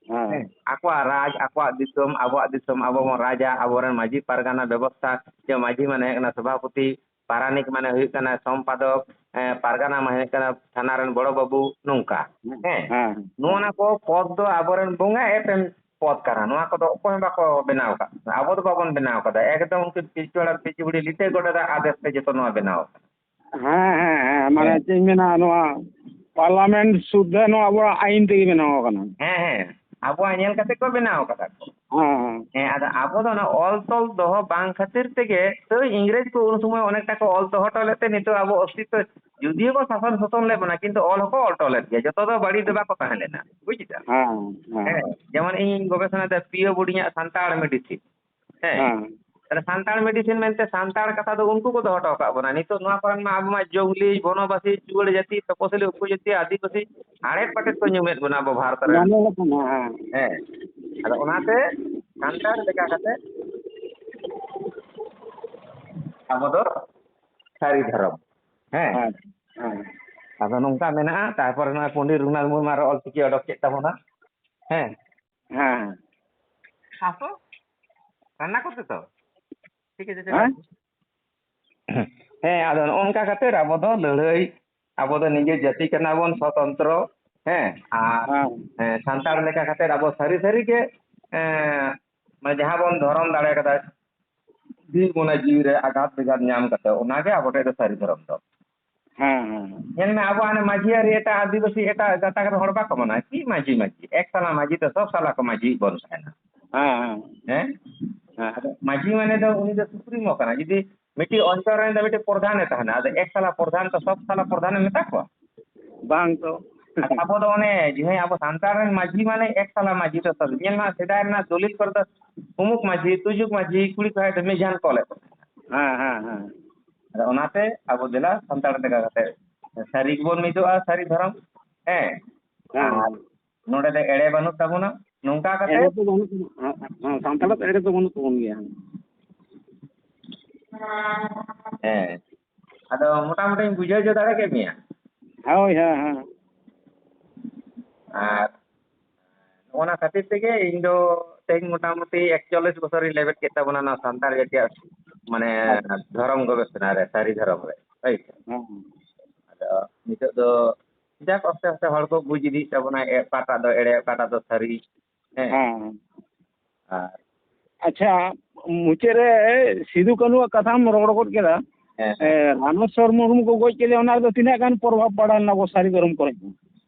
ᱦᱮᱸ᱾ ᱦᱮᱸ, ᱟᱠᱚᱣᱟᱜ ᱨᱟᱡᱽ, ᱟᱠᱚᱣᱟᱜ ᱫᱤᱥᱚᱢ, ᱟᱵᱚᱣᱟᱜ ᱫᱤᱥᱚᱢ, ᱟᱵᱚ ᱵᱚᱱ ᱨᱟᱡᱟ, ᱟᱵᱚᱨᱮᱱ ᱢᱟᱹᱡᱷᱤ ᱯᱟᱨᱜᱟᱱᱟ ᱵᱮᱵᱚᱥᱛᱷᱟ, ᱡᱮ ᱢᱟᱹᱡᱷᱤ ᱢᱟᱱᱮ ᱦᱩᱭᱩᱜ ᱠᱟᱱᱟ ᱥᱚᱵᱷᱟᱯᱚᱛᱤ, ᱯᱟᱨᱟᱱᱤᱠ ᱢᱟᱱᱮ ᱦᱩᱭᱩᱜ ᱠᱟᱱᱟ ᱥᱚᱢᱯᱟᱫᱚᱠ, ᱮᱸ, ᱯᱟᱨᱜᱟᱱᱟ ᱢᱟᱱᱮ ᱦᱩᱭᱩᱜ ᱠᱟᱱᱟ ᱛᱷᱟᱱᱟ ᱨᱮᱱ ᱵᱚᱲᱚ ᱵᱟᱹᱵᱩ, ᱱᱚᱝᱠᱟ᱾ ᱦᱮᱸ, ᱦᱮᱸ᱾ ᱦᱮᱸ, ᱱᱚᱜᱼᱚ ᱦᱮᱸ᱾ ᱱᱟ ᱠᱚ ᱯᱚᱫᱽ ᱫᱚ ᱟᱵᱚᱨᱮᱱ ᱵᱚᱸᱜᱟ ᱮᱯᱮᱢ ᱯᱚᱫᱽ ᱠᱟᱱᱟ᱾ ᱱᱚᱣᱟ ᱠᱚᱫᱚ ᱚᱠᱚᱭ ᱦᱚᱸ ᱵᱟᱠᱚ ᱵᱮᱱᱟᱣ ᱟᱠᱟᱫ, ᱟᱵᱚ ᱫᱚ ᱵᱟᱵᱚᱱ ᱵᱮᱱᱟᱣ ᱟᱠᱟᱫᱟ᱾ ᱮᱠᱫᱚᱢ ᱩᱱᱠᱤᱱ ᱯᱤᱞᱪᱩ ᱦᱟᱲᱟᱢ ᱯᱤᱞᱪᱩ ᱵᱩᱲᱦᱤ ᱞᱤᱴᱟᱹ ᱜᱚᱰᱮᱛᱟᱜ ᱟᱫᱮᱥ ᱛᱮ ᱡᱚᱛᱚ ᱱᱚᱣᱟ ᱵᱮᱱᱟᱣ ᱟᱠᱟᱱᱟ᱾ ᱦᱮᱸ, ᱦᱮᱸ, ᱦᱮᱸ, ᱢᱟᱱᱮ ᱦᱮᱸ᱾ ᱪᱮᱫ ᱤᱧ ᱢᱮᱱᱟ, ᱱᱚᱣᱟ parliament ᱥᱩᱫᱽᱫᱷᱟᱹ ᱱᱚᱣᱟ ᱟᱵᱚᱣᱟᱜ ᱟᱭᱤᱱ ᱛᱮᱜᱮ ᱵᱮᱱᱟᱣ ᱟᱠᱟᱱᱟ᱾ ᱦᱮᱸ, ᱦᱮᱸ᱾ ᱟᱵᱚᱣᱟᱜ ᱧᱮᱞ ᱠᱟᱛᱮ ᱠᱚ ᱵᱮᱱᱟᱣ ᱠᱟᱫᱟ ᱠᱚ᱾ ᱦᱮᱸ, ᱦᱮᱸ᱾ ᱦᱮᱸ, ᱟᱫᱚ ᱟᱵᱚ ᱫᱚ ᱚᱱᱟ ᱚᱞ ᱛᱚᱞ ᱫᱚᱦᱚ ᱵᱟᱝ ᱠᱷᱟᱹᱛᱤᱨ ᱛᱮᱜᱮ ᱛᱚ ᱤᱝᱨᱮᱡᱽ ᱠᱚ ᱩᱱ ᱥᱚᱢᱚᱭ ᱚᱱᱮᱠᱴᱟ ᱠᱚ ᱚᱞ ᱫᱚᱦᱚ ᱦᱚᱴᱚ ᱞᱮᱫ ᱛᱮ ᱱᱤᱛᱚᱜ ᱟᱵᱚ ᱚᱥᱛᱤᱛᱛᱚ, ᱡᱩᱫᱤᱭᱳ ᱠᱚ ᱥᱟᱥᱚᱱ ᱥᱟᱥᱚᱱ ᱞᱮᱫ ᱵᱚᱱᱟ, ᱠᱤᱱᱛᱩ ᱚᱞ ᱦᱚᱸᱠᱚ ᱚᱞ ᱦᱚᱴᱚ ᱞᱮᱫ ᱜᱮᱭᱟ, ᱡᱚᱛᱚ ᱫᱚ ᱵᱟᱹᱲᱤᱡ ᱫᱚ ᱵᱟᱠᱚ ᱛᱟᱦᱮᱸ ᱞᱮᱱᱟ, ᱵᱩᱡ ᱠᱮᱫᱟ? ᱦᱮᱸ, ᱦᱮᱸ᱾ ᱦᱮᱸ, ᱡᱮᱢᱚᱱ ᱤᱧ ᱜᱚᱵᱮᱥᱚᱱᱟ ᱫᱟ ᱯᱤᱭᱳ ᱵᱳᱨᱰᱤᱝ ᱟᱜ ᱥᱟᱱᱛᱟᱲ ᱢᱮᱰᱤᱥᱤᱱ, ᱦᱮᱸ᱾ ᱦᱮᱸ᱾ ᱛᱟᱦᱞᱮ ᱥᱟᱱᱛᱟᱲ ᱢᱮᱰᱤᱥᱤᱱ ᱢᱮᱱᱛᱮ ᱥᱟᱱᱛᱟᱲ ᱠᱟᱛᱷᱟ ᱫᱚ ᱩᱱᱠᱩ ᱠᱚ ᱫᱚᱦᱚ ᱦᱚᱴᱚ ᱟᱠᱟᱫ ᱵᱚᱱᱟ᱾ ᱱᱤᱛᱚᱜ ᱱᱚᱣᱟ ᱠᱚᱨᱮᱱ ᱢᱟ ᱟᱵᱚ ᱢᱟ ᱡᱚᱝᱞᱤ, ᱵᱚᱱᱚᱵᱟᱥᱤ, ᱪᱩᱣᱟᱹᱲ ᱡᱟᱹᱛᱤ, ᱛᱚᱯᱚᱥᱤᱞᱤ, ᱩᱯᱚᱡᱟᱹᱛᱤ, ᱟᱹᱫᱤᱵᱟᱹᱥᱤ ᱟᱲᱮ ᱯᱟᱴᱮ ᱠᱚ ᱧᱩᱢᱮᱫ ᱵᱚᱱᱟ ᱟᱵᱚ ᱵᱷᱟᱨᱚᱛ ᱨᱮ᱾ ᱧᱟᱢᱚᱜ ᱠᱟᱱᱟ, ᱦᱮᱸ᱾ ᱦᱮᱸ᱾ ᱟᱫᱚ ᱚᱱᱟᱛᱮ ᱥᱟᱱᱛᱟᱲ ᱞᱮᱠᱟ ᱠᱟᱛᱮ ᱟᱵᱚ ᱫᱚ ᱥᱟᱹᱨᱤ ᱫᱷᱚᱨᱚᱢ᱾ ᱦᱮᱸ᱾ ᱦᱮᱸ, ᱦᱮᱸ᱾ ᱟᱫᱚ ᱱᱚᱝᱠᱟ ᱢᱮᱱᱟᱜᱼᱟ, ᱛᱟᱨᱯᱚᱨᱮ ᱱᱚᱜᱼᱚᱭ ᱯᱚᱱᱰᱤᱛ ᱨᱚᱜᱷᱩᱱᱟᱛᱷ ᱢᱩᱨᱢᱩ ᱟᱨᱚ ᱚᱞ ᱪᱤᱠᱤ ᱚᱰᱚᱠ ᱠᱮᱫ ᱛᱟᱵᱚᱱᱟ᱾ ᱦᱮᱸ᱾ ᱦᱮᱸ᱾ ᱟᱥᱚ? ᱠᱟᱱᱟ ᱠᱚ ᱥᱮ ᱛᱚ? ᱴᱷᱤᱠ ᱟᱪᱷᱮ, ᱪᱮᱫ ᱦᱮᱸ? ᱦᱮᱸ, ᱟᱫᱚ ᱱᱚᱜᱼᱚ ᱱᱚᱝᱠᱟ ᱠᱟᱛᱮ ᱟᱵᱚ ᱫᱚ ᱞᱟᱹᱲᱦᱟᱹᱭ, ᱟᱵᱚ ᱫᱚ ᱱᱤᱡᱮ ᱡᱟᱹᱛᱤ ᱠᱟᱱᱟ ᱵᱚᱱ, ᱥᱚᱛᱚᱱᱛᱨᱚ, ᱦᱮᱸ, ᱟᱨ, ᱦᱮᱸ᱾ ᱦᱮᱸ, ᱥᱟᱱᱛᱟᱲ ᱞᱮᱠᱟ ᱠᱟᱛᱮ ᱟᱵᱚ ᱥᱟᱹᱨᱤ ᱥᱟᱹᱨᱤ ᱜᱮ, ᱮᱸ, ᱢᱟᱱᱮ ᱡᱟᱦᱟᱸ ᱵᱚᱱ ᱫᱷᱚᱨᱚᱢ ᱫᱟᱲᱮ ᱠᱟᱫᱟ, ᱡᱤᱣᱤ ᱢᱚᱱᱮ ᱡᱤᱣᱤ ᱨᱮ ᱟᱜᱷᱟᱛ ᱵᱮᱜᱷᱟᱛ ᱧᱟᱢ ᱠᱟᱛᱮ, ᱚᱱᱟᱜᱮ ᱟᱵᱚ ᱴᱷᱮᱱ ᱫᱚ ᱥᱟᱹᱨᱤ ᱫᱷᱚᱨᱚᱢ ᱫᱚ᱾ ᱦᱮᱸ, ᱦᱮᱸ, ᱦᱮᱸ᱾ ᱧᱮᱞ ᱢᱮ, ᱟᱵᱚ ᱦᱟᱱᱮ ᱢᱟᱹᱡᱷᱤ ᱟᱹᱨᱤ ᱮᱴᱟᱜ ᱟᱹᱫᱤᱵᱟᱹᱥᱤ ᱮᱴᱟᱜ ᱜᱟᱛᱟᱠ ᱨᱮ ᱦᱚᱲ ᱵᱟᱠᱚ ᱢᱟᱱᱟᱣᱟ᱾ ᱪᱮᱫ ᱢᱟᱹᱡᱷᱤ, ᱢᱟᱹᱡᱷᱤ? ᱮᱠ ᱥᱟᱞᱟ ᱢᱟᱹᱡᱷᱤ ᱫᱚ ᱥᱚᱵ ᱥᱟᱞᱟ ᱠᱚ ᱢᱟᱹᱡᱷᱤ ᱵᱚᱱ ᱛᱟᱦᱮᱱᱟ᱾ ᱦᱮᱸ, ᱦᱮᱸ᱾ ᱦᱮᱸ? ᱦᱮᱸ᱾ ᱟᱫᱚ ᱢᱟᱹᱡᱷᱤ ᱢᱟᱱᱮ ᱫᱚ ᱩᱱᱤ ᱫᱚ ᱥᱩᱯᱨᱤᱢᱳ ᱠᱟᱱᱟ᱾ ᱡᱩᱫᱤ ᱢᱤᱫᱴᱤᱡ ᱚᱧᱪᱚᱞ ᱨᱮᱱ ᱫᱚ ᱢᱤᱫᱴᱤᱡ ᱯᱨᱚᱫᱷᱟᱱᱮ ᱛᱟᱦᱮᱱᱟ, ᱟᱫᱚ ᱮᱠ ᱥᱟᱞᱟ ᱯᱨᱚᱫᱷᱟᱱ ᱫᱚ ᱥᱚᱵ ᱥᱟᱞᱟ ᱯᱨᱚᱫᱷᱟᱱᱮᱢ ᱢᱮᱛᱟ ᱠᱚᱣᱟ? ᱵᱟᱝ ᱛᱚ᱾ ᱟᱫᱚ ᱟᱵᱚ ᱫᱚ ᱚᱱᱮ ᱡᱮ ᱟᱵᱚ ᱥᱟᱱᱛᱟᱲ ᱨᱮᱱ ᱢᱟᱹᱡᱷᱤ ᱢᱟᱱᱮ ᱮᱠ ᱥᱟᱞᱟ ᱢᱟᱹᱡᱷᱤ ᱫᱚ ᱥᱚᱵ᱾ ᱧᱮᱞ ᱢᱟ, ᱥᱮᱫᱟᱭ ᱨᱮᱱᱟᱜ ᱫᱚᱞᱤᱞ ᱠᱚᱨᱮ ᱫᱚ ᱩᱢᱩᱠ ᱢᱟᱹᱡᱷᱤ, ᱛᱩᱡᱩᱠ ᱢᱟᱹᱡᱷᱤ, ᱠᱩᱲᱤ ᱠᱚ ᱦᱮᱡ ᱫᱚ ᱢᱮᱡᱷᱟᱱ ᱠᱚ ᱚᱞᱮᱫ ᱠᱚ ᱛᱟᱦᱮᱱᱟ᱾ ᱦᱮᱸ, ᱦᱮᱸ, ᱦᱮᱸ᱾ ᱟᱫᱚ ᱚᱱᱟᱛᱮ ᱟᱵᱚ ᱫᱮᱞᱟ ᱥᱟᱱᱛᱟᱲ ᱞᱮᱠᱟ ᱠᱟᱛᱮ ᱥᱟᱹᱨᱤ ᱜᱮᱵᱚᱱ ᱢᱤᱫᱚᱜᱼᱟ, ᱥᱟᱹᱨᱤ ᱫᱷᱚᱨᱚᱢ᱾ ᱦᱮᱸ᱾ ᱦᱮᱸ᱾ ᱟᱨ ᱱᱚᱰᱮ ᱫᱚ ᱮᱲᱮ ᱵᱟᱹᱱᱩᱜ ᱛᱟᱵᱚᱱᱟ, ᱱᱚᱝᱠᱟ ᱠᱟᱛᱮ᱾ ᱮᱲᱮ ᱫᱚ ᱵᱟᱹᱱᱩᱜ ᱛᱟᱵᱚᱱᱟ᱾ ᱦᱮᱸ, ᱦᱮᱸ, ᱥᱟᱱᱛᱟᱲ ᱫᱚ ᱮᱲᱮ ᱫᱚ ᱵᱟᱹᱱᱩᱜ ᱛᱟᱵᱚᱱ ᱜᱮᱭᱟ᱾ ᱦᱮᱸ᱾ ᱟᱫᱚ ᱢᱚᱴᱟᱢᱩᱴᱤᱧ ᱵᱩᱡᱷᱟᱹᱣ ᱦᱚᱪᱚ ᱫᱟᱲᱮ ᱠᱮᱫ ᱢᱮᱭᱟ᱾ ᱦᱳᱭ, ᱦᱮᱸ, ᱦᱮᱸ᱾ ᱟᱨ ᱚᱱᱟ ᱠᱷᱟᱹᱛᱤᱨ ᱛᱮᱜᱮ ᱤᱧ ᱫᱚ ᱛᱮᱦᱮᱧ ᱢᱚᱴᱟᱢᱩᱴᱤ ᱮᱠᱪᱚᱞᱞᱤᱥ ᱵᱚᱪᱷᱚᱨᱤᱧ ᱞᱮᱵᱮᱫ ᱠᱮᱫ ᱛᱟᱵᱚᱱᱟ ᱱᱚᱣᱟ ᱥᱟᱱᱛᱟᱲ ᱡᱟᱹᱛᱤᱭᱟᱜ, ᱢᱟᱱᱮ, ᱟᱪᱪᱷᱟ᱾ ᱫᱷᱚᱨᱚᱢ ᱜᱚᱵᱮᱥᱚᱱᱟ ᱨᱮ, ᱥᱟᱹᱨᱤ ᱫᱷᱚᱨᱚᱢ ᱨᱮ, ᱦᱳᱭ ᱥᱮ? ᱦᱮᱸ, ᱦᱮᱸ᱾ ᱟᱫᱚ ᱱᱤᱛᱚᱜ ᱫᱚ ᱡᱟᱠ, ᱟᱥᱛᱮ ᱟᱥᱛᱮ ᱦᱚᱲ ᱠᱚ ᱵᱩᱡᱽ ᱤᱫᱤᱭᱮᱫ ᱛᱟᱵᱚᱱᱟ, ᱮ-, ᱚᱠᱟᱴᱟᱜ ᱫᱚ ᱮᱲᱮ, ᱚᱠᱟᱴᱟᱜ ᱫᱚ ᱥᱟᱹᱨᱤ, ᱦᱮᱸ? ᱦᱮᱸ, ᱦᱮᱸ᱾ ᱟᱨ ᱟᱪᱪᱷᱟ, ᱢᱩᱪᱟᱹᱫ ᱨᱮ ᱥᱤᱫᱩ ᱠᱟᱹᱱᱩᱣᱟᱜ ᱠᱟᱛᱷᱟᱢ ᱨᱚᱲ ᱜᱚᱫ ᱠᱮᱫᱟ᱾ ᱦᱮᱸ᱾ ᱮ, ᱨᱟᱢᱮᱥᱣᱚᱨ ᱢᱩᱨᱢᱩ ᱠᱚ ᱜᱚᱡ ᱠᱮᱫᱮᱭᱟ, ᱚᱱᱟ ᱨᱮᱫᱚ ᱛᱤᱱᱟᱹᱜ ᱜᱟᱱ ᱯᱨᱚᱵᱷᱟᱵᱽ ᱯᱟᱲᱟᱣ ᱞᱮᱱᱟ ᱟᱵᱚ ᱥᱟᱹᱨᱤ ᱫᱷᱚᱨᱚᱢ ᱠᱚᱨᱮ?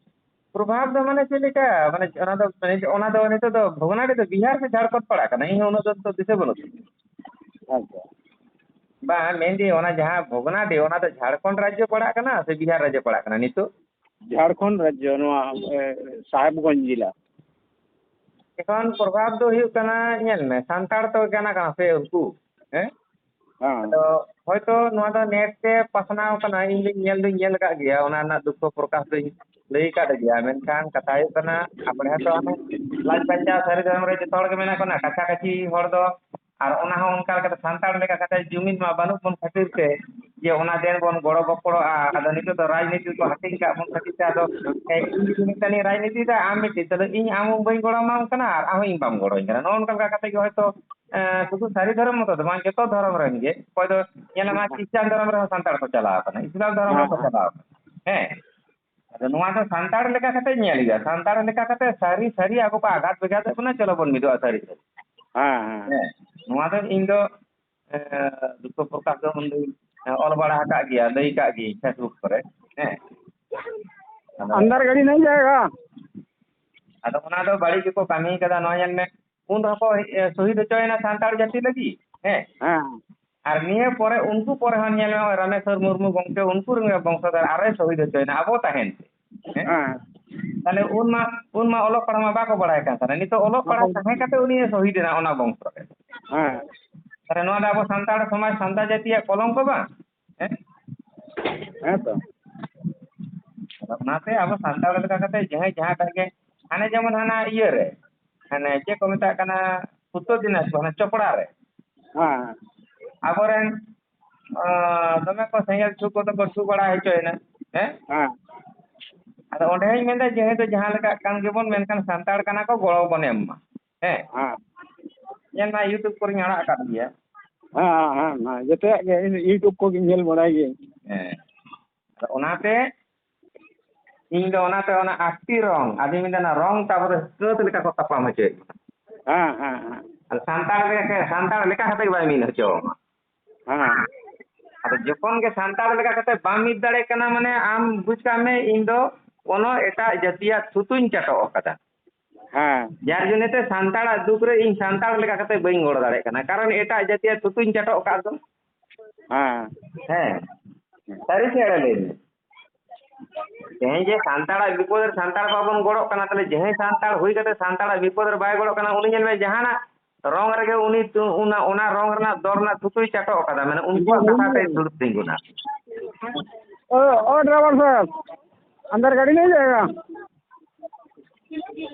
ᱯᱨᱚᱵᱷᱟᱵᱽ ᱫᱚ ᱢᱟᱱᱮ ᱪᱮᱫ ᱞᱮᱠᱟ? ᱢᱟᱱᱮ ᱚᱱᱟ ᱫᱚ, ᱢᱟᱱᱮ ᱚᱱᱟ ᱫᱚ ᱱᱤᱛᱚᱜ ᱫᱚ ᱵᱷᱚᱜᱽᱱᱟᱰᱤ ᱫᱚ ᱵᱤᱦᱟᱨ ᱥᱮ ᱡᱷᱟᱲᱠᱷᱚᱸᱰ ᱯᱟᱲᱟᱜ ᱠᱟᱱᱟ? ᱤᱧ ᱦᱚᱸ ᱩᱱᱟᱹᱜ ᱫᱚ ᱱᱤᱛᱚᱜ ᱫᱤᱥᱟᱹ ᱵᱟᱹᱱᱩᱜ ᱛᱤᱧᱟ᱾ ᱟᱪᱪᱷᱟ᱾ ᱵᱟᱝ, ᱢᱮᱱᱫᱟᱹᱧ ᱚᱱᱟ ᱡᱟᱦᱟᱸ ᱵᱷᱚᱜᱽᱱᱟᱰᱤ, ᱚᱱᱟ ᱫᱚ ᱡᱷᱟᱲᱠᱷᱚᱸᱰ ᱨᱟᱡᱽᱡᱚ ᱯᱟᱲᱟᱜ ᱠᱟᱱᱟ ᱥᱮ ᱵᱤᱦᱟᱨ ᱨᱟᱡᱽᱡᱚ ᱯᱟᱲᱟᱜ ᱠᱟᱱᱟ ᱱᱤᱛᱚᱜ? ᱡᱷᱟᱲᱠᱷᱚᱸᱰ ᱨᱟᱡᱽᱡᱚ, ᱱᱚᱣᱟ, ᱮ, ᱥᱟᱦᱮᱵᱽᱜᱚᱸᱡᱽ ᱡᱮᱞᱟ᱾ ᱮᱠᱷᱚᱱ ᱯᱨᱚᱵᱷᱟᱵᱽ ᱫᱚ ᱦᱩᱭᱩᱜ ᱠᱟᱱᱟ, ᱧᱮᱞ ᱢᱮ, ᱥᱟᱱᱛᱟᱲ ᱛᱚ ᱠᱟᱱᱟ, ᱠᱟᱱᱟ ᱥᱮ ᱩᱱᱠᱩ, ᱦᱮᱸ? ᱦᱮᱸ᱾ ᱟᱫᱚ ᱦᱚᱭᱛᱚ ᱱᱚᱣᱟ ᱫᱚ ᱱᱮᱴ ᱛᱮ ᱯᱟᱥᱱᱟᱣ ᱠᱟᱱᱟ, ᱤᱧ ᱫᱚᱧ ᱧᱮᱞ ᱫᱚᱧ ᱧᱮᱞ ᱟᱠᱟᱫ ᱜᱮᱭᱟ, ᱚᱱᱟ ᱨᱮᱱᱟᱜ ᱫᱩᱠᱠᱷᱚ ᱯᱨᱚᱠᱟᱥ ᱫᱚᱧ ᱞᱟᱹᱭ ᱟᱠᱟᱫ ᱜᱮᱭᱟ, ᱢᱮᱱᱠᱷᱟᱱ ᱠᱟᱛᱷᱟ ᱦᱩᱭᱩᱜ ᱠᱟᱱᱟ, ᱟᱯᱲᱮ ᱦᱚᱸᱛᱚ ᱦᱟᱱᱮ ᱞᱟᱡ ᱵᱟᱧᱪᱟᱣ ᱥᱟᱹᱨᱤ ᱫᱷᱚᱨᱚᱢ ᱨᱮ ᱡᱚᱛᱚ ᱦᱚᱲ ᱜᱮ ᱢᱮᱱᱟᱜ ᱵᱚᱱᱟ, ᱠᱟᱪᱷᱟ ᱠᱟᱪᱷᱤ ᱦᱚᱲ ᱫᱚ, ᱟᱨ ᱚᱱᱟ ᱦᱚᱸ ᱚᱱᱠᱟ ᱞᱮᱠᱟᱛᱮ ᱥᱟᱱᱛᱟᱲ ᱞᱮᱠᱟ ᱠᱟᱛᱮ ᱡᱩᱢᱤᱫ ᱢᱟ ᱵᱟᱹᱱᱩᱜ ᱵᱚᱱ ᱠᱷᱟᱹᱛᱤᱨ ᱛᱮ, ᱡᱮ ᱚᱱᱟ ᱫᱮᱱ ᱵᱚᱱ ᱜᱚᱲᱚ ᱜᱚᱯᱚᱲᱚᱜᱼᱟ᱾ ᱟᱫᱚ ᱱᱤᱛᱚᱜ ᱫᱚ ᱨᱟᱡᱽᱱᱤᱛᱤ ᱠᱚ ᱦᱟᱹᱴᱤᱧ ᱠᱟᱜ ᱵᱚᱱ ᱠᱷᱟᱹᱛᱤᱨ ᱛᱮ, ᱟᱫᱚ ᱤᱧ ᱡᱩᱫᱤ ᱢᱤᱫᱴᱟᱝ ᱤᱧ ᱨᱟᱡᱽᱱᱤᱛᱤᱭᱮᱫᱟ, ᱟᱢ ᱢᱤᱫᱴᱤᱡ, ᱛᱟᱦᱞᱮ ᱤᱧ ᱟᱢ ᱵᱟᱹᱧ ᱜᱚᱲᱚ ᱟᱢᱟ ᱠᱟᱱᱟ ᱟᱨ ᱟᱢ ᱦᱚᱸ ᱤᱧ ᱵᱟᱢ ᱜᱚᱲᱚᱧ ᱠᱟᱱᱟ᱾ ᱱᱚᱜᱼᱚ ᱱᱚᱝᱠᱟ ᱞᱮᱠᱟ ᱠᱟᱛᱮ ᱜᱮ ᱦᱚᱭᱛᱳ, ᱮᱸ, ᱥᱩᱫᱷᱩ ᱥᱟᱹᱨᱤ ᱫᱷᱚᱨᱚᱢ ᱢᱚᱛᱚ ᱫᱚ ᱵᱟᱝ, ᱡᱚᱛᱚ ᱫᱷᱚᱨᱚᱢ ᱨᱮᱱ ᱜᱮ, ᱚᱠᱚᱭ ᱫᱚ ᱧᱮᱞᱟᱢᱟ ᱠᱷᱨᱤᱥᱴᱟᱱ ᱫᱷᱚᱨᱚᱢ ᱨᱮᱦᱚᱸ ᱥᱟᱱᱛᱟᱲ ᱠᱚ ᱪᱟᱞᱟᱣ ᱟᱠᱟᱱᱟ, ᱤᱥᱞᱟᱢ ᱫᱷᱚᱨᱚᱢ ᱨᱮᱦᱚᱸ ᱠᱚ ᱪᱟᱞᱟᱣ ᱟᱠᱟᱱᱟ᱾ ᱦᱮᱸ, ᱟᱫᱚ ᱱᱚᱣᱟ ᱫᱚ ᱥᱟᱱᱛᱟᱲ ᱞᱮᱠᱟ ᱠᱟᱛᱮ ᱧᱮᱞ ᱦᱩᱭᱩᱜᱼᱟ, ᱥᱟᱱᱛᱟᱲ ᱞᱮᱠᱟ ᱠᱟᱛᱮ ᱥᱟᱹᱨᱤ ᱥᱟᱹᱨᱤ ᱟᱵᱚ ᱠᱚ ᱟᱜᱷᱟᱛ ᱵᱮᱜᱷᱟᱛᱮᱫ ᱵᱚᱱᱟ, ᱪᱚᱞᱚ ᱵᱚᱱ ᱢᱤᱫᱚᱜᱼᱟ ᱥᱟᱹᱨᱤ ᱥᱟᱹᱨᱤ᱾ ᱦᱮᱸ, ᱦᱮᱸ᱾ ᱦᱮᱸ, ᱱᱚᱣᱟ ᱫᱚ ᱤᱧ ᱫᱚ, ᱮᱸ, ᱫᱩᱠᱠᱷᱚ ᱯᱨᱚᱠᱟᱥ ᱫᱚ ᱩᱱᱫᱚᱧ, ᱮᱸ, ᱚᱞ ᱵᱟᱲᱟ ᱟᱠᱟᱫ ᱜᱮᱭᱟ, ᱞᱟᱹᱭ ᱟᱠᱟᱫ ᱜᱤᱭᱟᱹᱧ Facebook ᱠᱚᱨᱮ᱾ ᱦᱮᱸ᱾ ᱟᱫᱚ ᱟᱱᱫᱟᱨ ᱜᱟᱹᱰᱤ ᱱᱟᱦᱤ ᱡᱟᱭᱮᱜᱟ᱾ ᱟᱫᱚ ᱚᱱᱟ ᱫᱚ ᱵᱟᱹᱲᱤᱡ ᱜᱮᱠᱚ ᱠᱟᱹᱢᱤ ᱠᱟᱫᱟ᱾ ᱱᱚᱣᱟ ᱧᱮᱞ ᱢᱮ, ᱩᱱ ᱨᱮᱦᱚᱸ ᱠᱚ, ᱮ, ᱥᱚᱦᱤᱫ ᱦᱚᱪᱚᱭᱮᱱᱟ ᱥᱟᱱᱛᱟᱲ ᱡᱟᱹᱛᱤ ᱞᱟᱹᱜᱤᱫ, ᱦᱮᱸ? ᱦᱮᱸ᱾ ᱟᱨ ᱱᱤᱭᱟᱹ ᱯᱚᱨᱮ, ᱩᱱᱠᱩ ᱯᱚᱨᱮ ᱦᱚᱸ ᱧᱮᱞ ᱢᱮ, ᱨᱟᱢᱮᱥᱣᱚᱨ ᱢᱩᱨᱢᱩ ᱜᱚᱢᱠᱮ, ᱩᱱᱠᱩ ᱨᱮᱱ ᱵᱚᱝᱥᱚᱫᱷᱚᱨ ᱟᱨᱚᱭ ᱥᱚᱦᱤᱫ ᱦᱚᱪᱚᱭᱮᱱᱟ ᱟᱵᱚ ᱛᱟᱦᱮᱱ ᱛᱮ, ᱦᱮᱸ? ᱦᱮᱸ᱾ ᱛᱟᱦᱞᱮ ᱩᱱ ᱢᱟ, ᱩᱱ ᱢᱟ ᱚᱞᱚᱜ ᱯᱟᱲᱦᱟᱣ ᱢᱟ ᱵᱟᱠᱚ ᱵᱟᱲᱟᱭ ᱠᱟᱱ ᱛᱟᱦᱮᱱᱟ᱾ ᱱᱤᱛᱚᱜ ᱚᱞᱚᱜ ᱯᱟᱲᱦᱟᱣ ᱵᱟᱠᱚ ᱛᱟᱦᱮᱸ ᱠᱟᱛᱮ ᱩᱱᱤ ᱥᱚᱦᱤᱫ ᱮᱱᱟ ᱚᱱᱟ ᱵᱚᱝᱥᱚ ᱨᱮ᱾ ᱦᱮᱸ᱾ ᱛᱟᱦᱞᱮ ᱱᱚᱣᱟ ᱫᱚ ᱟᱵᱚ ᱥᱟᱱᱛᱟᱲ ᱥᱚᱢᱟᱡᱽ, ᱥᱟᱱᱛᱟᱲ ᱡᱟᱹᱛᱤᱭᱟᱜ ᱠᱚᱞᱚᱝᱠᱚ ᱵᱟᱝ? ᱦᱮᱸ? ᱦᱮᱸ ᱛᱚ᱾ ᱟᱫᱚ ᱚᱱᱟᱛᱮ ᱟᱵᱚ ᱥᱟᱱᱛᱟᱲ ᱞᱮᱠᱟ ᱠᱟᱛᱮ ᱡᱟᱦᱟᱸᱭ ᱡᱟᱦᱟᱸᱴᱟᱜ ᱜᱮ, ᱦᱟᱱᱮ ᱡᱮᱢᱚᱱ ᱦᱟᱱᱟ ᱤᱭᱟᱹ ᱨᱮ, ᱦᱟᱱᱮ ᱪᱮᱫ ᱠᱚ ᱢᱮᱛᱟᱜ ᱠᱟᱱᱟ, ᱩᱛᱛᱚᱨ ᱫᱤᱱᱟᱡᱽᱯᱩᱨ, ᱦᱟᱱᱮ ᱪᱚᱯᱲᱟ ᱨᱮ᱾ ᱦᱮᱸ, ᱦᱮᱸ᱾ ᱟᱵᱚᱨᱮᱱ, ᱟᱸ, ᱫᱚᱢᱮ ᱠᱚ ᱥᱮᱸᱜᱮᱞ ᱪᱷᱩ ᱠᱚᱫᱚ ᱠᱚ ᱪᱷᱩ ᱵᱟᱲᱟ ᱦᱚᱪᱚᱭᱮᱱᱟ᱾ ᱦᱮᱸ? ᱦᱮᱸ᱾ ᱟᱫᱚ ᱚᱸᱰᱮ ᱦᱚᱸᱧ ᱢᱮᱱᱫᱟ, ᱡᱮᱦᱮᱛᱩ ᱡᱟᱦᱟᱸ ᱞᱮᱠᱟᱜ ᱠᱟᱱ ᱜᱮᱵᱚᱱ, ᱢᱮᱱᱠᱷᱟᱱ ᱥᱟᱱᱛᱟᱲ ᱠᱟᱱᱟ ᱠᱚ, ᱜᱚᱲᱚ ᱵᱚᱱ ᱮᱢ ᱢᱟ᱾ ᱦᱮᱸ? ᱦᱮᱸ᱾ ᱧᱮᱞ ᱢᱟ, YouTube ᱠᱚᱨᱮᱧ ᱟᱲᱟᱜ ᱟᱠᱟᱫ ᱜᱮᱭᱟ᱾ ᱦᱮᱸ, ᱦᱮᱸ, ᱦᱮᱸ, ᱦᱮᱸ᱾ ᱡᱚᱛᱚᱣᱟᱜ ᱜᱮ ᱤᱧ YouTube ᱠᱚᱜᱮᱧ ᱧᱮᱞ ᱵᱟᱲᱟᱭ ᱜᱮᱭᱟ᱾ ᱦᱮᱸ᱾ ᱟᱫᱚ ᱚᱱᱟᱛᱮ ᱤᱧ ᱫᱚ ᱚᱱᱟᱛᱮ ᱚᱱᱟ ᱟᱥᱛᱤ ᱨᱚᱝ, ᱟᱫᱚᱧ ᱢᱮᱱᱫᱟ, ᱚᱱᱟ ᱨᱚᱝ ᱛᱮ ᱟᱵᱚ ᱫᱚ ᱥᱟᱹᱛ ᱞᱮᱠᱟ ᱠᱚ ᱛᱟᱯᱟᱢ ᱦᱚᱪᱚᱭᱮᱫ ᱵᱚᱱᱟ᱾ ᱦᱮᱸ, ᱦᱮᱸ, ᱦᱮᱸ᱾ ᱟᱨ ᱥᱟᱱᱛᱟᱲ ᱞᱮᱠᱟ, ᱥᱟᱱᱛᱟᱲ ᱞᱮᱠᱟ ᱠᱟᱛᱮ ᱜᱮ ᱵᱟᱭ ᱢᱤᱫ ᱦᱚᱪᱚ ᱟᱢᱟ᱾ ᱦᱮᱸ᱾ ᱟᱫᱚ ᱡᱚᱠᱷᱚᱱ ᱜᱮ ᱥᱟᱱᱛᱟᱲ ᱞᱮᱠᱟ ᱠᱟᱛᱮ ᱵᱟᱢ ᱢᱤᱫ ᱫᱟᱲᱮᱭᱟᱜ ᱠᱟᱱᱟ, ᱢᱟᱱᱮ ᱟᱢ ᱵᱩᱡᱽ ᱠᱟᱜ ᱢᱮ, ᱤᱧ ᱫᱚ ᱠᱳᱱᱳ ᱮᱴᱟᱜ ᱡᱟᱹᱛᱤᱭᱟᱜ ᱛᱷᱩᱛᱩᱧ ᱪᱟᱴᱚᱜ ᱟᱠᱟᱫᱟ᱾ ᱦᱮᱸ᱾ ᱡᱟᱨ ᱡᱚᱱᱱᱮ ᱛᱮ ᱥᱟᱱᱛᱟᱲᱟᱜ ᱫᱩᱠ ᱨᱮ ᱤᱧ ᱥᱟᱱᱛᱟᱲ ᱞᱮᱠᱟ ᱠᱟᱛᱮ ᱵᱟᱹᱧ ᱜᱚᱲᱚ ᱫᱟᱲᱮᱭᱟᱜ ᱠᱟᱱᱟ, ᱠᱟᱨᱚᱱ ᱮᱴᱟᱜ ᱡᱟᱹᱛᱤᱭᱟᱜ ᱛᱷᱩᱛᱩᱧ ᱪᱟᱴᱚᱜ ᱟᱠᱟᱫ ᱫᱚ᱾ ᱦᱮᱸ᱾ ᱦᱮᱸ, ᱥᱟᱹᱨᱤ ᱥᱮ ᱮᱲᱮ ᱞᱟᱹᱭ ᱢᱮ? ᱛᱮᱦᱮᱧ ᱡᱮ ᱥᱟᱱᱛᱟᱲᱟᱜ ᱵᱤᱯᱚᱫ ᱨᱮ ᱥᱟᱱᱛᱟᱲ ᱵᱟᱵᱚᱱ ᱜᱚᱲᱚᱜ ᱠᱟᱱᱟ, ᱛᱟᱦᱞᱮ ᱡᱟᱦᱟᱸᱭ ᱥᱟᱱᱛᱟᱲ ᱦᱩᱭ ᱠᱟᱛᱮ ᱥᱟᱱᱛᱟᱲᱟᱜ ᱵᱤᱯᱚᱫ ᱨᱮ ᱵᱟᱭ ᱜᱚᱲᱚᱜ ᱠᱟᱱᱟ, ᱩᱱᱤ ᱧᱮᱞ ᱢᱮ ᱡᱟᱦᱟᱱᱟᱜ ᱨᱚᱝ ᱨᱮᱜᱮ ᱩᱱᱤ ᱛᱩ-, ᱚᱱᱟ, ᱚᱱᱟ ᱨᱚᱝ ᱨᱮᱱᱟᱜ ᱫᱚᱞ ᱨᱮᱱᱟᱜ ᱛᱷᱩᱛᱩᱭ ᱪᱟᱴᱚᱜ ᱠᱟᱫᱟ, ᱢᱟᱱᱮ ᱩᱱᱠᱩᱣᱟᱜ ᱠᱟᱛᱷᱟ ᱛᱮᱭ ᱫᱩᱲᱩᱵ ᱛᱤᱸᱜᱩᱱᱟ᱾ ओ, ओ ड्राइवर साहब, अंदर गाड़ी नहीं जाएगा?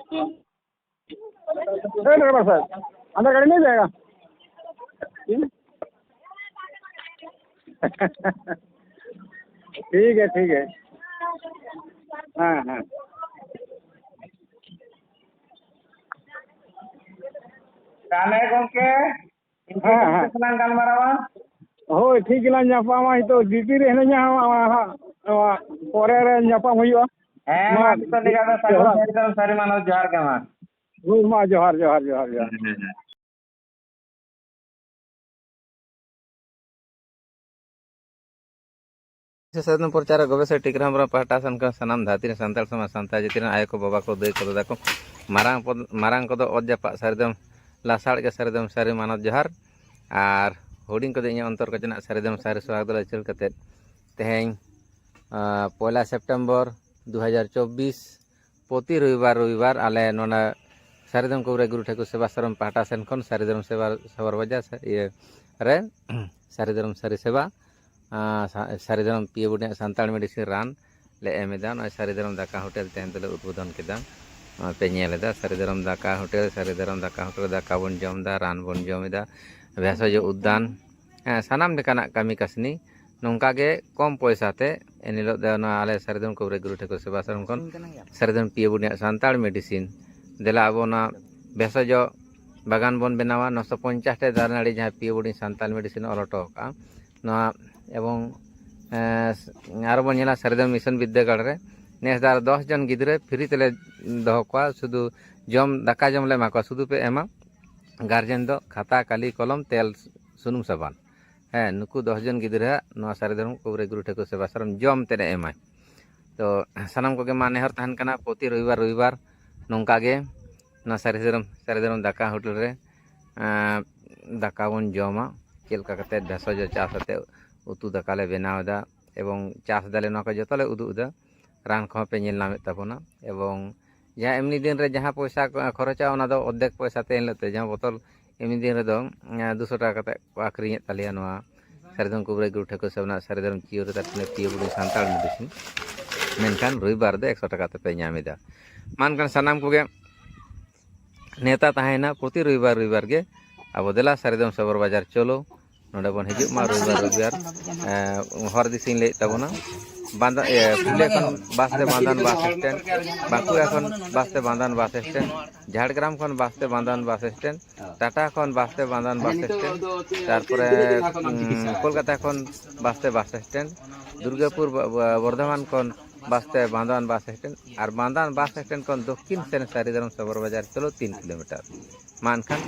ए ड्राइवर साहब, अंदर गाड़ी नहीं जाएगा? ठीक है, ठीक है। हाँ, हाँ। ᱛᱟᱦᱞᱮ ᱜᱚᱝᱠᱮ, ᱤᱱᱠᱟᱹ ᱦᱮᱸ, ᱦᱮᱸ᱾ ᱜᱮᱞᱟᱝ ᱜᱟᱞᱢᱟᱨᱟᱣᱟ᱾ ᱦᱳᱭ, ᱴᱷᱤᱠ ᱜᱮᱞᱟᱝ ᱧᱟᱯᱟᱢᱟ᱾ ᱱᱤᱛᱚᱜ ᱰᱤᱭᱩᱴᱤ ᱨᱮ ᱦᱤᱱᱟᱹᱧᱟ, ᱦᱟᱸᱜ, ᱦᱟᱸᱜ, ᱱᱚᱣᱟ ᱯᱚᱨᱮ ᱨᱮ ᱧᱟᱯᱟᱢ ᱦᱩᱭᱩᱜᱼᱟ᱾ ᱦᱮᱸ, ᱢᱟ, ᱢᱟ, ᱱᱤᱛᱚᱜ ᱞᱮᱠᱟ ᱫᱚ ᱥᱟᱹᱜᱩᱱ ᱡᱚᱦᱟᱨ᱾ ᱥᱟᱹᱨᱤ ᱫᱚ ᱥᱟᱹᱨᱤ ᱢᱟᱱᱚᱛ ᱡᱚᱦᱟᱨ ᱜᱮ ᱢᱟ᱾ ᱦᱳᱭ, ᱢᱟ, ᱡᱚᱦᱟᱨ, ᱡᱚᱦᱟᱨ, ᱡᱚᱦᱟᱨ, ᱡᱚᱦᱟᱨ᱾ ᱦᱮᱸ, ᱦᱮᱸ, ᱦᱮᱸ᱾ ᱥᱟᱹᱨᱤᱫᱚᱢ ᱯᱨᱚᱪᱟᱨ ᱜᱚᱵᱮᱥᱚᱠ ᱴᱤᱠᱨᱟᱢ ᱦᱮᱢᱵᱨᱚᱢ ᱯᱟᱦᱴᱟ ᱥᱮᱱ ᱠᱷᱚᱱ ᱥᱟᱱᱟᱢ ᱫᱷᱟᱹᱨᱛᱤ ᱨᱮᱱ ᱥᱟᱱᱛᱟᱲ ᱥᱚᱢᱟᱡᱽ, ᱥᱟᱱᱛᱟᱲ ᱡᱟᱹᱛᱤ ᱨᱮᱱ ᱟᱭᱳ ᱠᱚ, ᱵᱟᱵᱟ ᱠᱚ, ᱫᱟᱹᱭ ᱠᱚ, ᱫᱟᱫᱟ ᱠᱚ, ᱢᱟᱨᱟᱝ ᱯᱚᱫ-, ᱢᱟᱨᱟᱝ ᱠᱚᱫᱚ ᱚᱛ ᱡᱟᱯᱟᱜ ᱥᱟᱹᱨᱤᱫᱚᱢ ᱞᱟᱥᱟᱲ ᱜᱮ ᱥᱟᱹᱨᱤᱫᱚᱢ ᱥᱟᱹᱨᱤ ᱢᱟᱱᱚᱛ ᱡᱚᱦᱟᱨ᱾ ᱟᱨ ᱦᱩᱰᱤᱧ ᱠᱚᱫᱚ ᱤᱧᱟᱹᱜ ᱚᱱᱛᱚᱨ ᱠᱚ ᱪᱮᱱᱟᱜ ᱥᱟᱹᱨᱤᱫᱚᱢ ᱥᱟᱹᱨᱤ ᱥᱚᱦᱟᱜ ᱫᱚ ᱩᱪᱷᱟᱹᱞ ᱠᱟᱛᱮᱫ ᱛᱮᱦᱮᱧ, ᱟᱸ, ᱯᱚᱭᱞᱟ ᱥᱮᱯᱴᱮᱢᱵᱚᱨ ᱫᱩ ᱦᱟᱡᱟᱨ ᱪᱚᱵᱵᱤᱥ, ᱯᱨᱚᱛᱤ ᱨᱚᱵᱤᱵᱟᱨ, ᱨᱚᱵᱤᱵᱟᱨ ᱟᱞᱮ ᱱᱚᱰᱮ ᱥᱟᱹᱨᱤᱫᱚᱢ ᱠᱚᱵᱨᱮ ᱜᱩᱨᱩ ᱴᱷᱟᱹᱠᱩᱨ ᱥᱮᱵᱟ ᱥᱟᱨᱚᱢ ᱯᱟᱦᱴᱟ ᱥᱮᱱ ᱠᱷᱚᱱ ᱥᱟᱹᱨᱤᱫᱚᱢ ᱥᱮᱵᱟ, ᱥᱚᱵᱚᱨ ᱵᱟᱡᱟᱨ ᱥᱮ-, ᱤᱭᱟᱹ ᱨᱮ ᱥᱟᱹᱨᱤᱫᱚᱢ ᱥᱟᱹᱨᱤ ᱥᱮᱵᱟ, ᱟᱸ, ᱥᱟ-, ᱥᱟᱹᱨᱤᱫᱚᱢ ᱯᱤᱭᱳ ᱵᱩᱰᱤᱭᱟᱜ ᱥᱟᱱᱛᱟᱲ medicine ᱨᱟᱱ ᱞᱮ ᱮᱢ ᱮᱫᱟ᱾ ᱱᱚᱜᱼᱚᱭ ᱥᱟᱹᱨᱤᱫᱚᱢ ᱫᱟᱠᱟ ᱦᱳᱴᱮᱞ ᱛᱮᱦᱮᱧ ᱫᱚᱞᱮ ᱩᱫᱵᱳᱫᱷᱚᱱ ᱠᱮᱫᱟ᱾ ᱱᱚᱜᱼᱚᱭ ᱯᱮ ᱧᱮᱞ ᱮᱫᱟ, ᱥᱟᱹᱨᱤᱫᱚᱢ ᱫᱟᱠᱟ ᱦᱳᱴᱮᱞ, ᱥᱟᱹᱨᱤᱫᱚᱢ ᱫᱟᱠᱟ ᱦᱳᱴᱮᱞ ᱨᱮ ᱫᱟᱠᱟ ᱵᱚᱱ ᱡᱚᱢ ᱮᱫᱟ, ᱨᱟᱱ ᱵᱚᱱ ᱡᱚᱢ ᱮᱫᱟ, ᱵᱷᱮᱥᱚᱡᱚ ᱩᱫᱽᱫᱟᱱ, ᱦᱮᱸ, ᱥᱟᱱᱟᱢ ᱞᱮᱠᱟᱱᱟᱜ ᱠᱟᱹᱢᱤ ᱠᱟᱹᱥᱱᱤ ᱱᱚᱝᱠᱟ ᱜᱮ ᱠᱚᱢ ᱯᱚᱭᱥᱟ ᱛᱮ ᱮᱱ ᱦᱤᱞᱳᱜ ᱫᱚ ᱱᱚᱣᱟ ᱟᱞᱮ ᱥᱟᱹᱨᱤᱫᱚᱢ ᱠᱚᱵᱨᱮ ᱜᱩᱨᱩ ᱴᱷᱟᱹᱠᱩᱨ ᱥᱮᱵᱟ ᱥᱟᱨᱚᱢ ᱠᱷᱚᱱ ᱥᱟᱹᱨᱤᱫᱚᱢ ᱯᱤᱭᱳ ᱵᱩᱰᱤᱭᱟᱜ ᱥᱟᱱᱛᱟᱲ medicine᱾ ᱫᱮᱞᱟ ᱟᱵᱚ ᱚᱱᱟ ᱵᱷᱮᱥᱚᱡᱚ ᱵᱟᱜᱟᱱ ᱵᱚᱱ ᱵᱮᱱᱟᱣᱟ, ᱱᱚᱥᱚ ᱯᱚᱧᱪᱟᱥ ᱴᱤ ᱫᱟᱨᱮ ᱱᱟᱹᱲᱤ ᱡᱟᱦᱟᱸ ᱯᱤᱭᱳ ᱵᱩᱰᱤ ᱥᱟᱱᱛᱟᱲ medicine ᱚᱞ ᱦᱚᱴᱚ ᱟᱠᱟᱫᱼᱟ᱾ ᱱᱚᱣᱟ ᱮᱵᱚᱝ, ᱮᱸ, ᱟᱨᱚ ᱵᱚᱱ ᱧᱮᱞᱟ ᱥᱟᱹᱨᱤᱫᱚᱢ mission ᱵᱤᱫᱽᱫᱟᱹᱜᱟᱲ ᱨᱮ ᱱᱮᱥ ᱫᱚ ᱟᱨᱚ ᱫᱚᱥ ᱡᱚᱱ ᱜᱤᱫᱽᱨᱟᱹ free ᱛᱮᱞᱮ ᱫᱚᱦᱚ ᱠᱚᱣᱟ, ᱥᱩᱫᱷᱩ ᱡᱚᱢ, ᱫᱟᱠᱟ ᱡᱚᱢ ᱞᱮ ᱮᱢᱟ ᱠᱚᱣᱟ, ᱥᱩᱫᱷᱩ ᱯᱮ ᱮᱢᱟ guardian ᱫᱚ ᱠᱷᱟᱛᱟ, ᱠᱟᱞᱤ, ᱠᱚᱞᱚᱢ, ᱛᱮᱞ, ᱥᱩᱱᱩᱢ, ᱥᱟᱵᱟᱱ᱾ ᱦᱮᱸ, ᱱᱩᱠᱩ ᱫᱚᱥ ᱡᱚᱱ ᱜᱤᱫᱽᱨᱟᱹᱣᱟᱜ ᱱᱚᱣᱟ ᱥᱟᱹᱨᱤᱫᱚᱢ ᱠᱚᱵᱨᱮ ᱜᱩᱨᱩ ᱴᱷᱟᱹᱠᱩᱨ ᱥᱮᱵᱟ ᱥᱟᱨᱚᱢ ᱡᱚᱢ ᱛᱮᱫ ᱮ ᱮᱢᱟᱭ᱾ ᱛᱚ ᱥᱟᱱᱟᱢ ᱠᱚᱜᱮ ᱢᱟ ᱱᱮᱦᱚᱨ ᱛᱟᱦᱮᱱ ᱠᱟᱱᱟ, ᱯᱨᱚᱛᱤ ᱨᱚᱵᱤᱵᱟᱨ ᱨᱚᱵᱤᱵᱟᱨ ᱱᱚᱝᱠᱟ ᱜᱮ ᱱᱚᱣᱟ ᱥᱟᱹᱨᱤ ᱫᱷᱚᱨᱚᱢ ᱥᱟᱹᱨᱤ ᱫᱷᱚᱨᱚᱢ ᱫᱟᱠᱟ ᱦᱳᱴᱮᱞ ᱨᱮ ᱮᱸ, ᱫᱟᱠᱟ ᱵᱚᱱ ᱡᱚᱢᱟ᱾ ᱪᱮᱫ ᱞᱮᱠᱟ ᱠᱟᱛᱮ ᱵᱷᱮᱥᱚᱡ ᱪᱟᱥ ᱠᱟᱛᱮ ᱩᱛᱩ ᱫᱟᱠᱟ ᱞᱮ ᱵᱮᱱᱟᱣ ᱮᱫᱟ ᱮᱵᱚᱝ ᱪᱟᱥ ᱫᱟᱞᱮ, ᱱᱚᱣᱟ ᱠᱚ ᱡᱚᱛᱚ ᱞᱮ ᱩᱫᱩᱜ ᱮᱫᱟ᱾ ᱨᱟᱱ ᱠᱚᱦᱚᱸ ᱯᱮ ᱧᱮᱞ ᱧᱟᱢᱮᱫ ᱛᱟᱵᱚᱱᱟ ᱮᱵᱚᱝ ᱡᱟᱦᱟᱸ ᱮᱢᱱᱤ ᱫᱤᱱ ᱨᱮ ᱡᱟᱦᱟᱸ ᱯᱚᱭᱥᱟ ᱠᱚ ᱠᱷᱚᱨᱚᱪᱟ, ᱚᱱᱟ ᱫᱚ ᱚᱨᱫᱷᱮᱠ ᱯᱚᱭᱥᱟ ᱛᱮ ᱮᱱ ᱦᱤᱞᱳᱜ ᱛᱮ, ᱡᱟᱦᱟᱸ ᱵᱚᱛᱚᱞ ᱮᱢᱱᱤ ᱫᱤᱱ ᱨᱮᱫᱚ ᱮᱸ, ᱫᱩᱥᱚ ᱴᱟᱠᱟ ᱠᱟᱛᱮ ᱠᱚ ᱟᱹᱠᱷᱨᱤᱧᱮᱫ ᱛᱟᱞᱮᱭᱟ ᱱᱚᱣᱟ ᱥᱟᱹᱨᱤᱫᱷᱚᱨᱚᱢ ᱠᱩᱵᱨᱟᱹᱭ ᱜᱩᱨᱩ ᱴᱷᱟᱹᱠᱩᱨ ᱥᱮᱵᱱᱟᱜ ᱥᱟᱹᱨᱤᱫᱷᱚᱨᱚᱢ ᱪᱤᱭᱟᱹ ᱨᱮ ᱛᱟᱨᱯᱚᱨᱮ ᱯᱤᱭᱳ ᱵᱚᱰᱤ ᱥᱟᱱᱛᱟᱲ ᱢᱮᱰᱤᱥᱤᱱ᱾ ᱢᱮᱱᱠᱷᱟᱱ ᱨᱚᱵᱤᱵᱟᱨ ᱫᱚ ᱮᱠᱥᱚ ᱴᱟᱠᱟ ᱛᱮᱯᱮ ᱧᱟᱢ ᱮᱫᱟ᱾ ᱢᱟ ᱮᱱᱠᱷᱟᱱ ᱥᱟᱱᱟᱢ ᱠᱚᱜᱮ ᱱᱮᱣᱛᱟ ᱛᱟᱦᱮᱸᱭᱮᱱᱟ, ᱯᱨᱚᱛᱤ ᱨᱚᱵᱤᱵᱟᱨ ᱨᱚᱵᱤᱵᱟᱨ ᱜᱮ ᱟᱵᱚ ᱫᱮᱞᱟ ᱥᱟᱹᱨᱤᱫᱷᱚᱨᱚᱢ ᱥᱚᱵᱚᱨ ᱵᱟᱡᱟᱨ ᱪᱚᱞᱚ, ᱱᱚᱰᱮ ᱵᱚᱱ ᱦᱤᱡᱩᱜ ᱢᱟ ᱨᱚᱵᱤᱵᱟᱨ ᱨᱚᱵᱤᱵᱟᱨ᱾ ᱮᱸ, ᱦᱚᱨ ᱫᱤᱥᱟᱹᱧ ᱞᱟᱹᱭᱮᱫ ᱛᱟᱵᱚᱱᱟ, ᱵᱟᱸᱫᱟ-, ᱤᱭᱟᱹ, ᱯᱩᱨᱩᱞᱤᱭᱟᱹ ᱠᱷᱚᱱ ᱵᱟᱥ ᱛᱮ ᱵᱟᱱᱫᱟᱱ ᱵᱟᱥ ᱥᱴᱮᱱᱰ, ᱵᱟᱸᱠᱩᱲᱟ ᱠᱷᱚᱱ ᱵᱟᱥ ᱛᱮ ᱵᱟᱱᱫᱟᱱ ᱵᱟᱥ ᱥᱴᱮᱱᱰ, ᱡᱷᱟᱲᱜᱨᱟᱢ ᱠᱷᱚᱱ ᱵᱟᱥ ᱛᱮ ᱵᱟᱱᱫᱟᱱ ᱵᱟᱥ ᱥᱴᱮᱱᱰ, ᱴᱟᱴᱟ ᱠᱷᱚᱱ ᱵᱟᱥ ᱛᱮ ᱵᱟᱱᱫᱟᱱ ᱵᱟᱥ ᱥᱴᱮᱱᱰ, ᱛᱟᱨᱯᱚᱨᱮ ᱩᱸ, ᱠᱳᱞᱠᱟᱛᱟ ᱠᱷᱚᱱ ᱵᱟᱥ ᱛᱮ ᱵᱟᱥ ᱥᱴᱮᱱᱰ, ᱫᱩᱨᱜᱟᱯᱩᱨ ᱵᱟ-, ᱵᱟ-, ᱵᱚᱨᱫᱷᱚᱢᱟᱱ ᱠᱷᱚᱱ ᱵᱟᱥ ᱛᱮ ᱵᱟᱱᱫᱟᱱ ᱵᱟᱥ ᱥᱴᱮᱱᱰ, ᱟᱨ ᱵᱟᱱᱫᱟᱱ ᱵᱟᱥ ᱥᱴᱮᱱᱰ ᱠᱷᱚᱱ ᱫᱚᱠᱠᱷᱤᱱ ᱥᱮᱱ ᱥᱟᱹᱨᱤᱫᱷᱚᱨᱚᱢ ᱥᱚᱵᱚᱨ ᱵᱟᱡᱟᱨ ᱪᱚᱞᱚ ᱛᱤᱱ ᱠᱤᱞᱳᱢᱤᱴᱟᱨ᱾ ᱢᱟ ᱮᱱᱠᱷᱟᱱ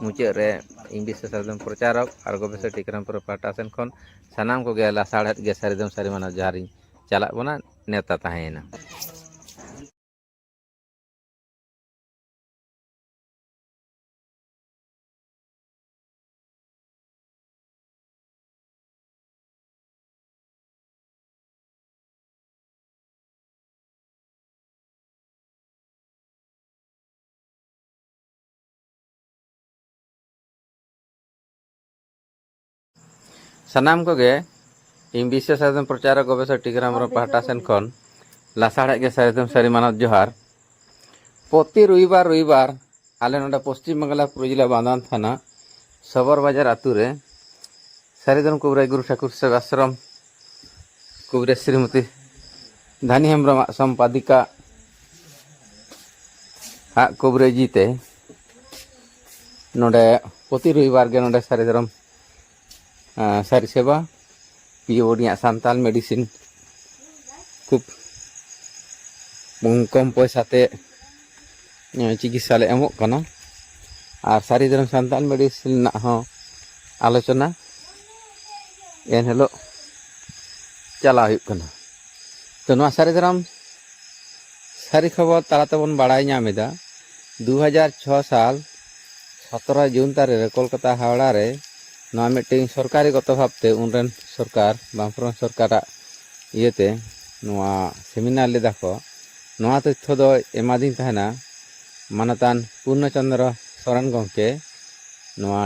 ᱢᱩᱪᱟᱹᱫ ᱨᱮ ᱤᱧ ᱵᱤᱥᱥᱚ ᱥᱟᱨᱡᱚᱢ ᱯᱨᱚᱪᱟᱨᱚᱠ ᱟᱨ ᱜᱚᱵᱮᱥᱚᱠ ᱴᱤᱠᱨᱟᱢᱯᱩᱨ ᱯᱟᱦᱴᱟ ᱥᱮᱱ ᱠᱷᱚᱱ ᱥᱟᱱᱟᱢ ᱠᱚᱜᱮ ᱞᱟᱥᱟᱲᱦᱮᱫ ᱜᱮ ᱥᱟᱹᱨᱤᱫᱷᱚᱨᱚᱢ ᱥᱟᱹᱨᱤ ᱢᱟᱱᱟᱣ ᱡᱚᱦᱟᱨᱤᱧ ᱪᱟᱞᱟᱜ ᱵᱚᱱᱟ, ᱱᱮᱣᱛᱟ ᱛᱟᱦᱮᱸᱭᱮᱱᱟ᱾ ᱥᱟᱱᱟᱢ ᱠᱚᱜᱮ ᱤᱧ ᱵᱤᱥᱥᱚ ᱥᱟᱨᱡᱚᱢ ᱯᱨᱚᱪᱟᱨᱚᱠ ᱜᱚᱵᱮᱥᱚᱠ ᱴᱤᱠᱨᱟᱢ ᱦᱮᱢᱵᱨᱚᱢ ᱯᱟᱦᱴᱟ ᱥᱮᱱ ᱠᱷᱚᱱ ᱞᱟᱥᱟᱲᱦᱮᱫ ᱜᱮ ᱥᱟᱹᱨᱤᱫᱷᱚᱨᱚᱢ ᱥᱟᱹᱨᱤ ᱢᱟᱱᱚᱛ ᱡᱚᱦᱟᱨ᱾ ᱯᱨᱚᱛᱤ ᱨᱚᱵᱤᱵᱟᱨ ᱨᱚᱵᱤᱵᱟᱨ ᱟᱞᱮ ᱱᱚᱰᱮ ᱯᱚᱥᱪᱤᱢ ᱵᱟᱝᱞᱟ ᱯᱩᱨᱩᱞᱤᱭᱟᱹ ᱡᱮᱞᱟ ᱵᱟᱱᱫᱟᱱ ᱛᱷᱟᱱᱟ ᱥᱚᱵᱚᱨ ᱵᱟᱡᱟᱨ ᱟᱛᱳ ᱨᱮ ᱥᱟᱹᱨᱤᱫᱷᱚᱨᱚᱢ ᱠᱩᱵᱨᱟᱹᱭ ᱜᱩᱨᱩ ᱴᱷᱟᱹᱠᱩᱨ ᱥᱮᱵᱟᱥᱨᱚᱢ ᱠᱩᱵᱨᱟᱹᱭ ᱥᱨᱤᱢᱚᱛᱤ ᱫᱷᱟᱱᱤ ᱦᱮᱢᱵᱨᱚᱢᱟᱜ ᱥᱚᱢᱯᱟᱫᱤᱠᱟ ᱟᱜ ᱠᱩᱵᱨᱟᱹᱭ ᱡᱤ ᱛᱮ ᱱᱚᱰᱮ ᱯᱨᱚᱛᱤ ᱨᱚᱵᱤᱵᱟᱨ ᱜᱮ ᱱᱚᱰᱮ ᱥᱟᱹᱨᱤᱫᱷᱚᱨᱚᱢ ᱟᱸ, ᱥᱟᱹᱨᱤ ᱥᱮᱵᱟ, ᱯᱤᱭᱳ ᱨᱮᱭᱟᱜ ᱥᱟᱱᱛᱟᱲ ᱢᱮᱰᱤᱥᱤᱱ ᱠᱷᱩᱵ ᱠᱚᱢ ᱯᱚᱭᱥᱟ ᱛᱮ, ᱮᱸ, ᱪᱤᱠᱤᱛᱥᱟ ᱞᱮ ᱮᱢᱚᱜ ᱠᱟᱱᱟ᱾ ᱟᱨ ᱥᱟᱹᱨᱤ ᱫᱷᱚᱨᱚᱢ ᱥᱟᱱᱛᱟᱲ ᱢᱮᱰᱤᱥᱤᱱ ᱨᱮᱱᱟᱜ ᱦᱚᱸ ᱟᱞᱳᱪᱚᱱᱟ ᱮᱱ ᱦᱤᱞᱳᱜ ᱪᱟᱞᱟᱣ ᱦᱩᱭᱩᱜ ᱠᱟᱱᱟ᱾ ᱛᱚ, ᱱᱚᱣᱟ ᱥᱟᱹᱨᱤ ᱫᱷᱚᱨᱚᱢ ᱥᱟᱹᱨᱤ ᱠᱷᱚᱵᱚᱨ ᱛᱟᱞᱟ ᱛᱮᱵᱚᱱ ᱵᱟᱲᱟᱭ ᱧᱟᱢ ᱮᱫᱟ᱾ ᱫᱩ ᱦᱟᱡᱟᱨ ᱪᱷᱚ ᱥᱟᱞ ᱥᱚᱛᱨᱚ ᱡᱩᱱ ᱛᱟᱹᱨᱤᱠᱷ ᱨᱮ ᱠᱳᱞᱠᱟᱛᱟ ᱦᱟᱣᱲᱟ ᱨᱮ ᱱᱚᱣᱟ ᱢᱤᱫᱴᱮᱱ ᱥᱚᱨᱠᱟᱨᱤ ᱜᱚᱛᱚ ᱵᱷᱟᱵᱽᱛᱮ ᱩᱱᱨᱮᱱ ᱥᱚᱨᱠᱟᱨ, ᱵᱟᱢᱯᱷᱨᱚᱱᱴ ᱥᱚᱨᱠᱟᱨᱟᱜ ᱤᱭᱟᱹᱛᱮ ᱱᱚᱣᱟ ᱥᱮᱢᱤᱱᱟᱨ ᱞᱮᱫᱟ ᱠᱚ᱾ ᱱᱚᱣᱟ ᱛᱚᱛᱛᱷᱚ ᱫᱚ ᱮᱢᱟᱫᱤᱧ ᱛᱟᱦᱮᱱᱟ ᱢᱟᱱᱚᱛᱟᱱ ᱯᱩᱨᱱᱚ ᱪᱚᱸᱫᱽᱨᱚ ᱥᱚᱨᱮᱱ ᱜᱚᱢᱠᱮ᱾ ᱱᱚᱣᱟ